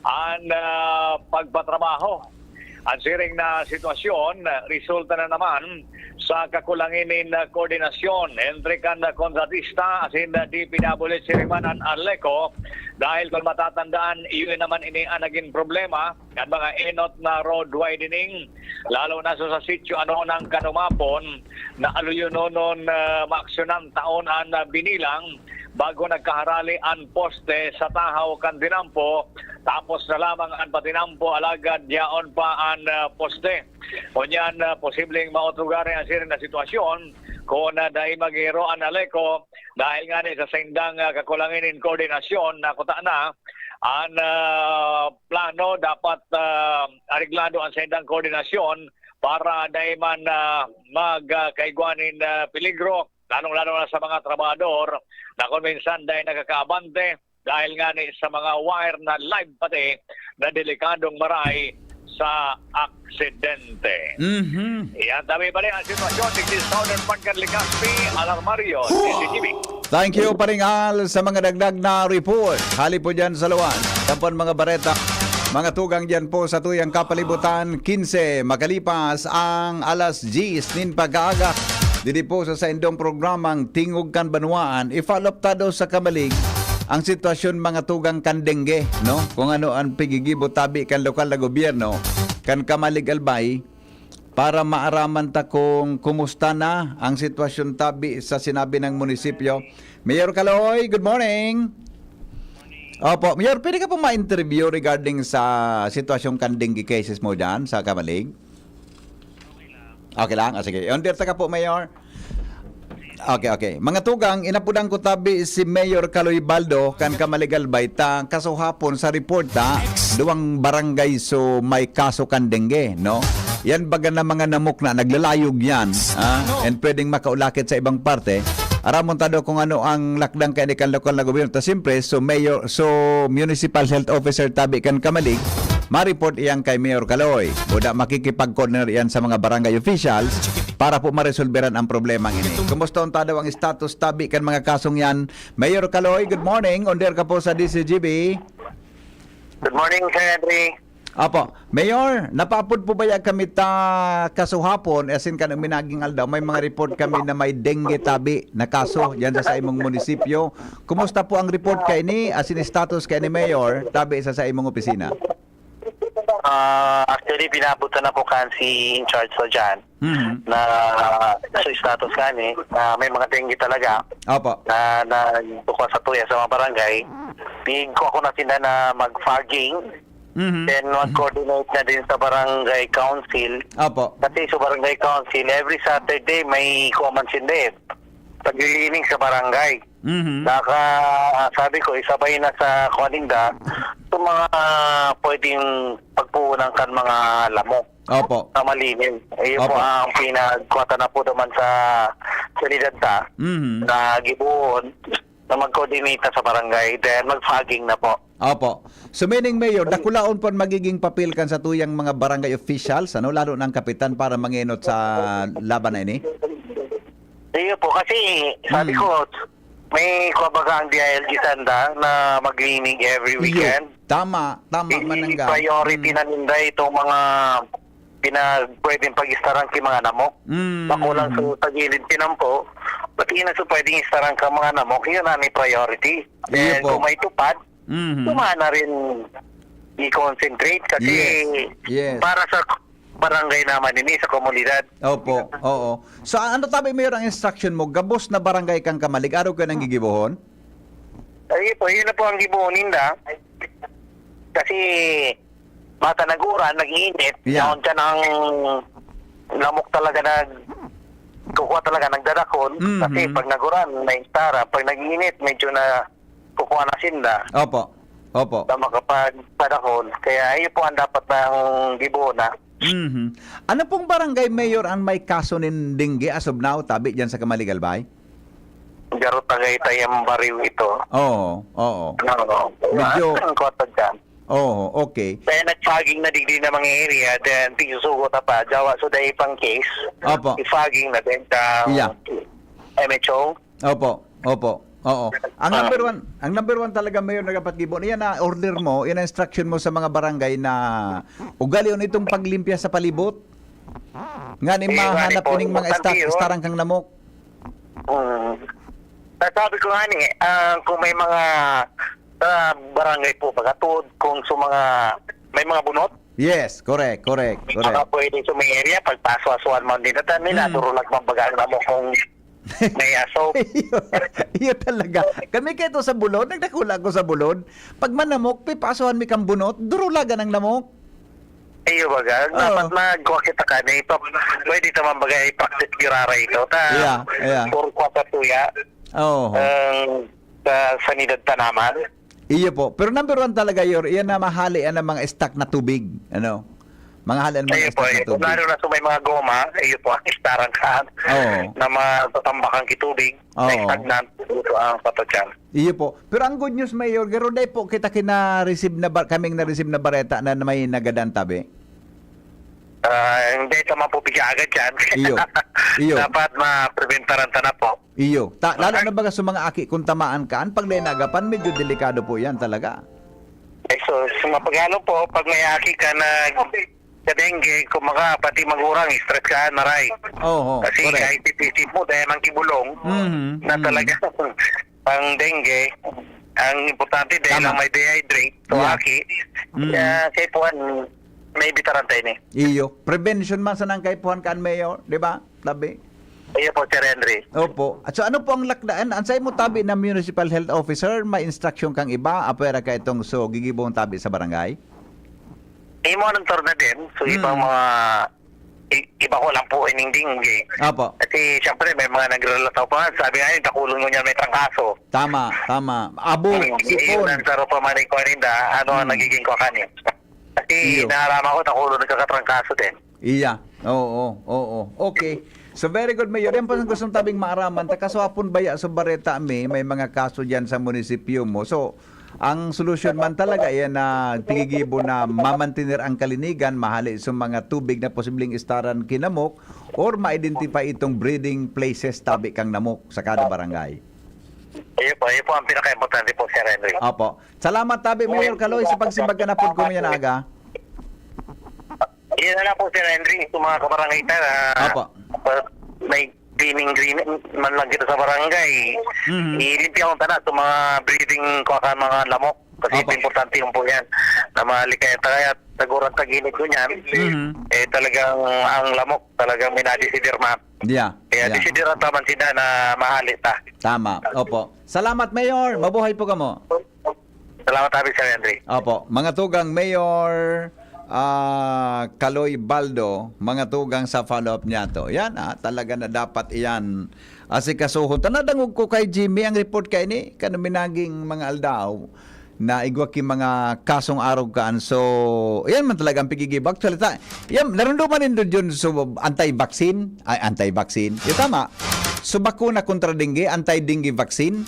an, ah, pagpatrabaho. An siring na sitwasyon resulta na naman sa kakulangan nin koordinasyon entre kan kontratista asin D P W H man an Aleco, dahil kung matatandaan, iyo naman ini an nagin problema, kan mga enot na road widening, lalo na sa, sa sitio ano nang kanumapon na aluyononon, ah, maaksyonan taon an, ah, binilang bago nagkaharali an poste sa tahaw kan tinampo, tapos na lamang an patinampo, alagad yaon pa an, ah, poste. Ngunyan, ah, posibleng maotrogar an siring na sitwasyon kung, ah, dai maghihero an Aleco dahil ngani sa saindang, ah, kakulangan nin koordinasyon na kuta na an, ah, plano dapat, ah, areglado an saindang koordinasyon para dai man, ah, mag, ah, kaigwa nin, ah, peligro, lalong-lalo na sa mga trabahador na kung minsan dai nakakaabante dahil ngani sa mga wire na live pati na delikadong maray sa aksidente. Mhm. Yan, tabi pa rin ang sitwasyon ni Southern Park kan Legazpi, Alarmario, C C T V. Thank you, Paring Al, sa mga dagdag na report. Hali po dyan sa Luan. Tampon mga bareta, mga tugang dyan po sa tuyang kapalibutan, kinse, makalipas ang alas diyes nin pag-aaga. Didi po sa saindong programang Tingog kan Banwaan, i-follow up ta daw sa kamalig ang sitwasyon mga tugang kan dengue, no? Kung ano ang pigigibo tabi kan lokal na gobyerno, kan Kamalig Albay, para maaraman ta kung kumusta na ang sitwasyon tabi sa sinabi ng munisipyo. Mayor Kaloy, good morning. Opo, Mayor, pwede ka po ma-interview regarding sa sitwasyon kan dengue cases mo dyan sa Kamalig? Okay lang? Ah, sige. Under ta ka po, Mayor. Okay, okay. Mga tugang, inapudan ko tabi si Mayor Kaloy Baldo kan Kamalig Albay ta kasuhapon sa report ta, duwang barangay so may kaso kan dengue, no? Yan baga na mga namok na naglalayog yan, ah, and pwedeng makaulakit sa ibang parte. Aramon ta daw kung ano ang lakdang kaya ni kan lokal na gobyerno. Ta siyempre, so mayor, so municipal health officer tabi kan Kamalig, ma-report iyan kay Mayor Kaloy. Buda makikipag-coordinate iyan sa mga barangay officials para po maresolberan ang problema ini. Kumusta unta daw ang status tabi kan mga kasong yan? Mayor Kaloy, good morning. Under ka po sa D C G B. Good morning, Sir Henry. Apo, Mayor, napaapod po baya kami ta kasuhapon, as in, kan minaging aldaw, may mga report kami na may dengue tabi na kaso diyan sa, sa imong munisipyo. Kumusta po ang report kaini, as in, status kaini, Mayor, tabi sa, sa imong opisina? Ah, actually, pinaabot na po kan si in charge ko dyan Mhm. na sa status kani na may mga dengue talaga Opo. na, na tukwa sa tuya sa mga barangay. Tig ko ako na sila na mag-fogging, Mhm. then Mhm. mag-coordinate na din sa barangay council. Opo. Kasi sa barangay council, every Saturday may kuha man sila eh. Paglilining sa barangay. Mhm. Naka, sabi ko, isabay na sa kuwan ninda, itong mga pwedeng pagpuunan kan mga lamok Opo. na malinis. Ayun po Opo. ang pinagkuwatan na po naman sa syudad ta Mhm. na gibuon na mag-coordinate sa barangay, then mag-fogging na po. Opo. So meaning, Mayor, dakulaon po ang magiging papel kan sa tuyang mga barangay officials, ano, lalo na ang kapitan para mangenot sa laban na ini? Iyo po, kasi sabi Hmm. ko, may kumbaga ang D I L G sanda na mag-cleaning every Iyo. weekend. Tama, tama, Hindi manangga. priority Hmm. na ninda itong mga pinag-, pwedeng pag-istaran ki mga namok. Hmm. Makulang sa, sa gilid pinampo, pati na sa pwedeng istaran ka mga namok, yun ang priority. Iyo Then po. kung may tupad, Mhm. Tuma na rin i-concentrate kasi Yes. Yes. para sa barangay naman ini, sa komunidad. Opo, oo. So, ano tabi, Mayor, ang instruction mo? Gabos na barangay kang Kamalig, araw kayo nang gigibohon? Ayun po, yun na po ang gibohon ninda. Kasi basta nag-uran, nag-iinit, Yeah. naon ka ng lamok talaga nag kukuha talaga, nagdadakon. Mhm. Kasi pag naguran, may istara. Pag nag-init, medyo na kukuha na sinda. Opo. Opo. Na makapagpadakon. Kaya ayun po ang dapat ng gibo na. Mhm. Ano pong barangay mayor ang may kaso nin dengue as of now, tabi, dyan sa Kamaligalbay? Garo Tagaytay ang bariw ito. Oo, oo. Oo. Medyo Ang kota dyan. Oo, okay. Kaya nag-fogging na digdi na mga area, then pisusugot na pa, dawa so dahil pang case, Opo. i-fogging na din sa Yeah. M H O. Opo, opo. Oo. Ang Ah. number one, ang number one talaga, Mayor, na dapat gibo, yan na order mo, yan ang instruction mo sa mga barangay na ugalion itong paglimpya sa palibot. Nga ni Eh, mahanap wari po, ining mga importante esta-, yun. estarang kang lamok. Mm. Sasabi ko nga ni, ah, kung may mga sa barangay po, baga tuod, kung sa mga, may mga bunot, Yes, correct, correct, may mga correct. pwede sa may area, pagpaso-asuhan man din natin, may Mm. naturulag man baga ang lamok kung may aso. Iyo, iyo talaga. Kami kaito sa Bulod, nagdakula ko sa Bulod. Pag manamok, pipasohan mi kan bunot, durulagan ang lamok. Iyo, baga, Oo. dapat magkuha kita ka na ito. Pwede naman baga i-practice girara ito. Ta, Yeah, yeah. Puro kwa sa tuya. Oo. Ang sa sanidad tanaman. Iyo po. Pero number one talaga, Yor, iyan na mahali ang mga stock na tubig. Ano? Mga hali ang mga Iyo po, stock na iyo po. tubig. Lalo na sa may mga goma, iyo po, ang istarang ka. Oo. Na matatambak ang kitubig, na Oo. stagnant, ito ang patutyan. Iyo po. Pero ang good news, Mayor, garo dai po kita kina-receive na bar-, kaming na-receive na bareta na may nagadan tabi. Ah, hindi ito man po bigyan agad yan. Iyo. Iyo. Dapat mapreventaran ta na po. Iyo. Ta-, lalo na baga sa mga aki, kung tamaan ka, an pag nagapan, medyo delikado po yan talaga. Eh, so, sa mapagano po, pag may aki ka na sa dengue, kung maka, pati magurang, stress ka, maray. Oo, Kasi correct. kahit ipisip mo, dahil mang kibulong, Mhm, na mhm. talaga, ang dengue, ang importante, dahil Tama. lang may dehydrate, so Yeah. aki, Mm. kaya, kaya po, may bitaran tayo ni. Iyo. Prevention man sanang kaipuhan kan Mayor, di ba? Tabi. Iyo po, Sir Henry. Opo. At so, ano po ang lakdaan? An saimo tabi na municipal health officer, may instruction kang iba, apwera ka itong so, gigibong tabi sa barangay? Imo anong tour na din? So, Hmm. ibang mga, i-, iba ko lang po ining dengue. Opo. Kasi, siyempre, may mga nagrelataw pa. Sabi nga yun, takulon mo niya may trangkaso. Tama, tama. Abo, Hmm, sipon. Yun ang taro pa man ko ninda. Ano ang Hmm. nagiging kwa kanin? Kasi Iyo. naaraman ko, takulon nagkakatrangkaso din. Iya. Oo, oo. Okay. So, very good, Mayor. Yan po ang gustong tabing maaraman. Ta kaswapon baya sa bareta mi, may mga kaso dyan sa munisipyo mo. So, ang solusyon man talaga, yan na tigigibo na mamantener ang kalinigan, mahali sa mga tubig na posibleng istaran kinamok, or ma-identify itong breeding places tabi kang namok sa kada barangay. Iyo po, iyo po ang pinaka-importante po, Sir Henry. Opo. Salamat tabi, Mayor Kaloy, sa pagsimbag ka na po ko ngayon aga. Yan na lang po, Sir Henry, sa mga kabarangay ta, ah, Opo. pa-, may cleaning green man lang kita sa barangay. Mhm. Ilimpya ko tanan sa mga breeding, kuha ka mga lamok. Kasi Opo. importante yun po yan. Na malikaya tayo at naguran tag-init ko niyan. Mhm. Eh, talagang ang lamok, talagang minadisidir man. Yeah, Kaya yeah. disidiran taman sila na mahali ta. Tama. Opo. Salamat, Mayor. Mabuhay po kamo. Salamat, Abi, Sir Henry. Opo, mga tugang Mayor, ah, Kaloy Baldo, mga tugang sa follow-up niya to. Yan, ah, talaga na dapat iyan asikasuhon. Ta, nadangog ko kay Jimmy ang report kay ni, kano minaging mga aldaw na igwa ki mga kasong arog kaan. So, yan man talaga ang pigigibak. Salita, yan, narunduman nindo dyan, so, anti-vaccine? Ay, anti-vaccine. Yung tama. So, bakuna kontra dengue, anti-dengue vaccine.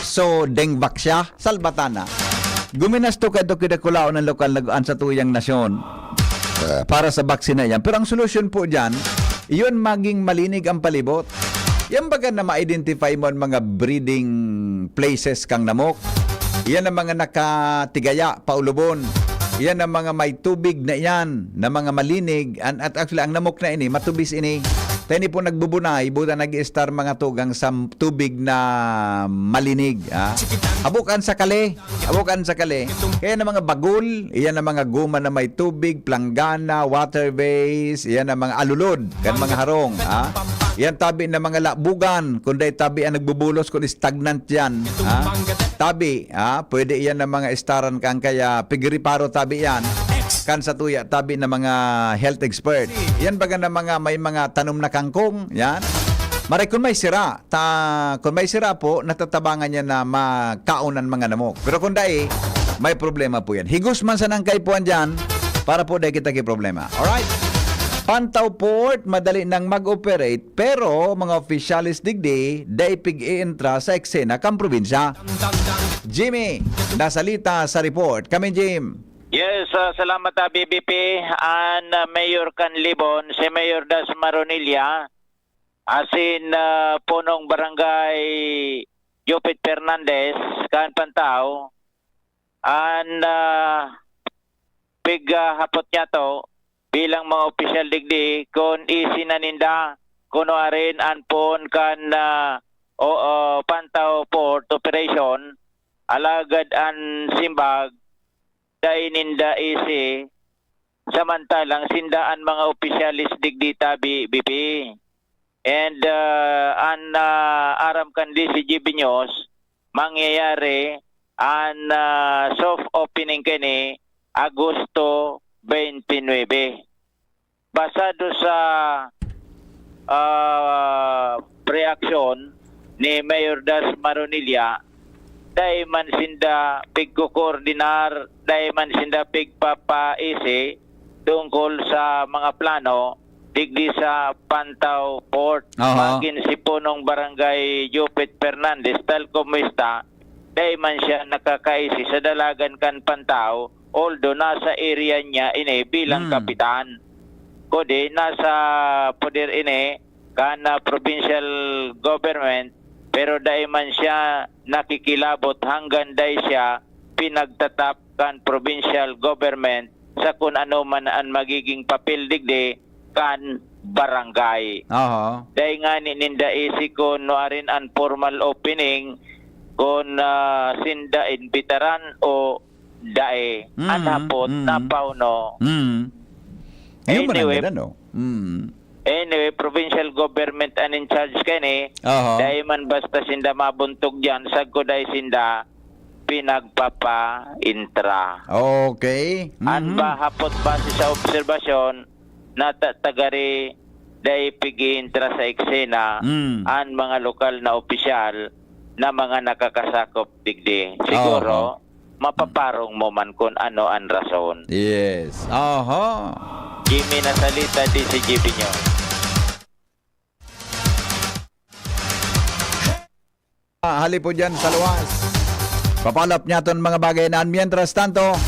So, dengvac siya. Salbatana. Guminasto ka do kidakulaon ng lokal na an sa tuyang nasyon, eh, para sa vaccine na yan. Pero ang solusyon po dyan, iyon maging malinig ang palibot. Yan baga na ma-identify mo ang mga breeding places kang namok. Yan ang mga nakatigaya, paulubon. Yan ang mga may tubig na yan, na mga malinig. An-, at actually, ang namok na ini, matubis ini. Tayo po nagbubunay, buta nag-i-star mga tugang sa tubig na malinig. Ha? Habukan sa kali. Habukan sa kali. Kaya na mga bagol, iyan na mga guma na may tubig, planggana, waterways, iyan na mga alulod, kan mga harong. Ha? Iyan tabi na mga labugan, kung dahil tabi ang nagbubulos, kung stagnant yan. Ha? Tabi, ha? Pwede iyan na mga istaran kang kaya pigiriparo tabi yan. kan satuya tabi na mga health expert. Yan baga na mga, may mga tanom na kangkong, yan. Maray kun may sira, ta, kun may sira po, natatabangan niya na makaon ang mga namok. Pero kung dai, may problema po yan. Higos man sa nangkaipuan dyan, para po dai kita ki problema. Alright? Pantaw Port, madali nang mag-operate, pero mga opisyalis digdi, dai pig-ientra sa eksena kan probinsya. Jimmy, nasalita sa report. Kami, Jim. Yes, ah, salamat, ah, B B P. An, ah, Mayor kan Libon, si Mayor Das Maronilla, asin, ah, punong barangay Jupit Fernandez, kan Pantao, an, ah, pig, ah, hapot niya to, bilang mga opisyal digdi, kun isi na ninda, kuno arin an poon kan, ah, o, o, Pantao Port Operation, alagad an simbag, dai ninda isi, samantalang sinda an mga opisyalis digdi tabi, B P. And, ah, an, ah, aram kan D C G B News, mangyayari an, ah, soft opening kini Agosto twenty-nine. Basado sa, ah, reaksyon ni Mayor Das Maronilla, dai man sinda pigkokoordinar, dai man sinda pigpapaisi tungkol sa mga plano digdi sa Pantao Port. Aha. Magin si punong barangay Jupit Fernandez, tal kumusta, dai man siya nakakaisi sa dalagan kan Pantao, although nasa area niya ini bilang Hmm. kapitan. Kundi nasa poder ini kan, ah, provincial government, pero dai man siya nakikilabot hanggang dai siya pinagtatap kan provincial government sa kun ano man an magiging papel digdi kan barangay. Aha. Dai ngani ninda isi kun nuarin an formal opening, kun, ah, sinda imbitaran o dai. An Mm, hapot mm. na pauno. Mm. Yun man ang Anyway. ganda, no? Mm. Anyway, provincial government an in charge kani, Aha. dai man basta sinda mabuntog diyan, sagko dai sinda pinagpapa-intra. Okay. An Mhm. ba hapot base sa obserbasyon, natatagari dai pig-iintra sa eksena Mm. an mga lokal na opisyal na mga nakakasakop digdi. Siguro, Oho. mapaparong mo man kun ano an rason. Yes. Aha. Jimmy Nasalita, D C G B News. Ah, hali po dyan sa luwas. Papalap niya ton mga bagay na. Mientras tanto,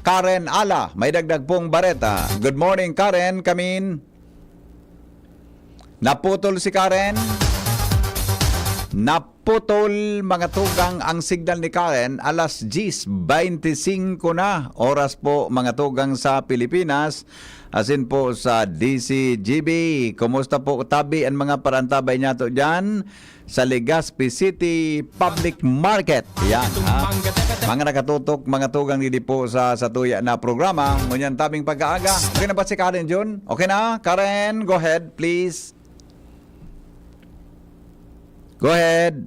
Karen Ala, may dagdag pong bareta. Good morning, Karen. Kamin. Naputol si Karen. Naputol, mga tugang, ang signal ni Karen. Alas diyes beintisinko na. Oras po, mga tugang, sa Pilipinas. Asin po sa D C G B. Kumusta po tabi an mga parantabay niyato dyan sa Legazpi City Public Market? Yan, ha? Mga nakatutok, mga tugang, didi po sa, sa tuya na programa. Ngunyan tabing pag-aaga. Okay na ba si Karen Jun? Okay na? Karen, go ahead, please. Go ahead.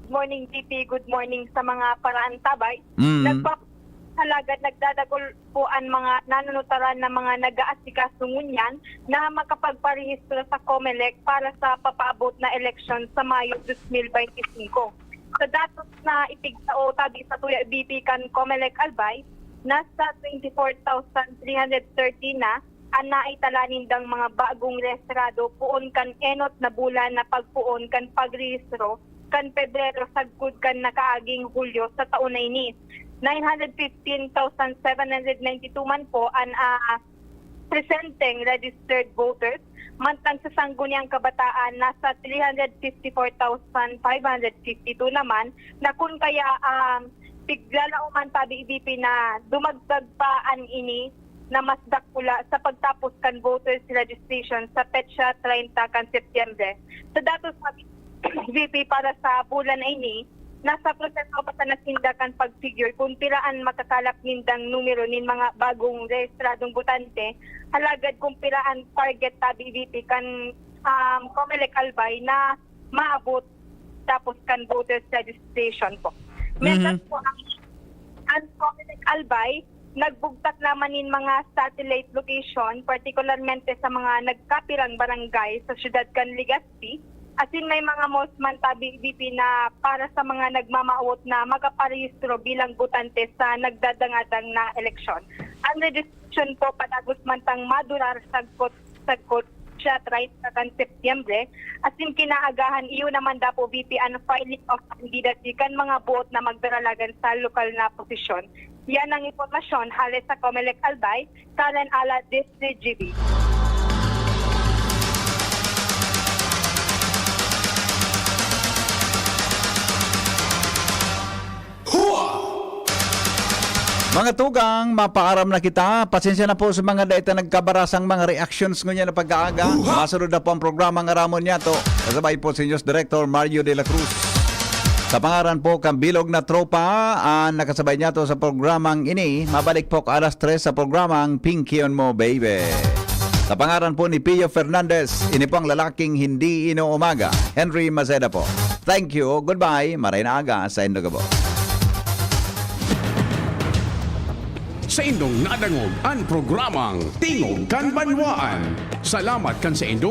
Good morning, D P. Good morning sa mga paraantabay. Mm. Nagpa-, halagad, nagdadagol po ang mga nanunutaran na mga nag-aasikaso ngunyan na makapagparehistro sa Comelec para sa papaabot na eleksyon sa Mayo twenty twenty-five. Sa datos na ipigtao tabi sa tuya B P kan Comelec Albay, nasa twenty-four thousand three hundred thirty na an naitala nindang mga bagong rehistrado poon kan enot na bulan na pagpoon kan pagrehistro kan Pebrero sagkod kan nakaaging Hulyo sa taon na ini. Nine hundred fifteen thousand seven hundred ninety-two man po an, ah, presenteng registered voters, mantang sa Sangguniang Kabataan nasa three hundred fifty-four thousand five hundred fifty-two naman, na kun kaya, um, piglalaoman tabi B P na dumagdag pa an ini na mas dakula sa pagtapos kan voters registration sa petsa treinta kan Setyembre. Sa datos na V P para sa bulan na ini, nasa proseso pa sana sinda kan pag-figure kung pira an makakalap nindang numero nin mga bagong rehistradong botante, halagad kung pira an target tabi V P kan, um, Comelec Albay na maabot tapos kan voters registration po. Metas Mhm. po ang, ang Comelec Albay, Nagbugtak naman nin mga satellite location, partikularmente sa mga nagkapirang barangay sa siyudad kan Legazpi, asin may mga malls man ta, B P, na para sa mga nagmamawot na makaparehistro bilang botante sa nagdadangadang na eleksyon. Ang registration po padagos man tang madurar sagkot, sagkot siya, treinta kan Setyembre, asin kinaagahan iyo naman dapo, B P, ang filing of candidacy kan mga buot na magdaralagan sa lokal na posisyon. Yan ang impormasyon hale sa Comelec Albay, Karen Ala, District G B. Mga tugang, mapaaram na kita. Pasensya na po sa mga dai ta nagkabarasang mga reactions ngunyan na pag-aaga. Masunod na po ang programang Aramon Niyato. Kasabay po si News Director Mario de la Cruz. Sa pangaran po kan bilog na tropa, ang nakasabay niyato sa programang ini, mabalik po alas tres sa programang Pinkion Mo, Baby. Sa pangaran po ni Pio Fernandez, ini po ang lalaking hindi inuumaga, Henry Maceda po. Thank you, goodbye, maray na aga sa Indogo po. Saindong nadangog an programang Tingog kan Banwaan. Salamat kan saindong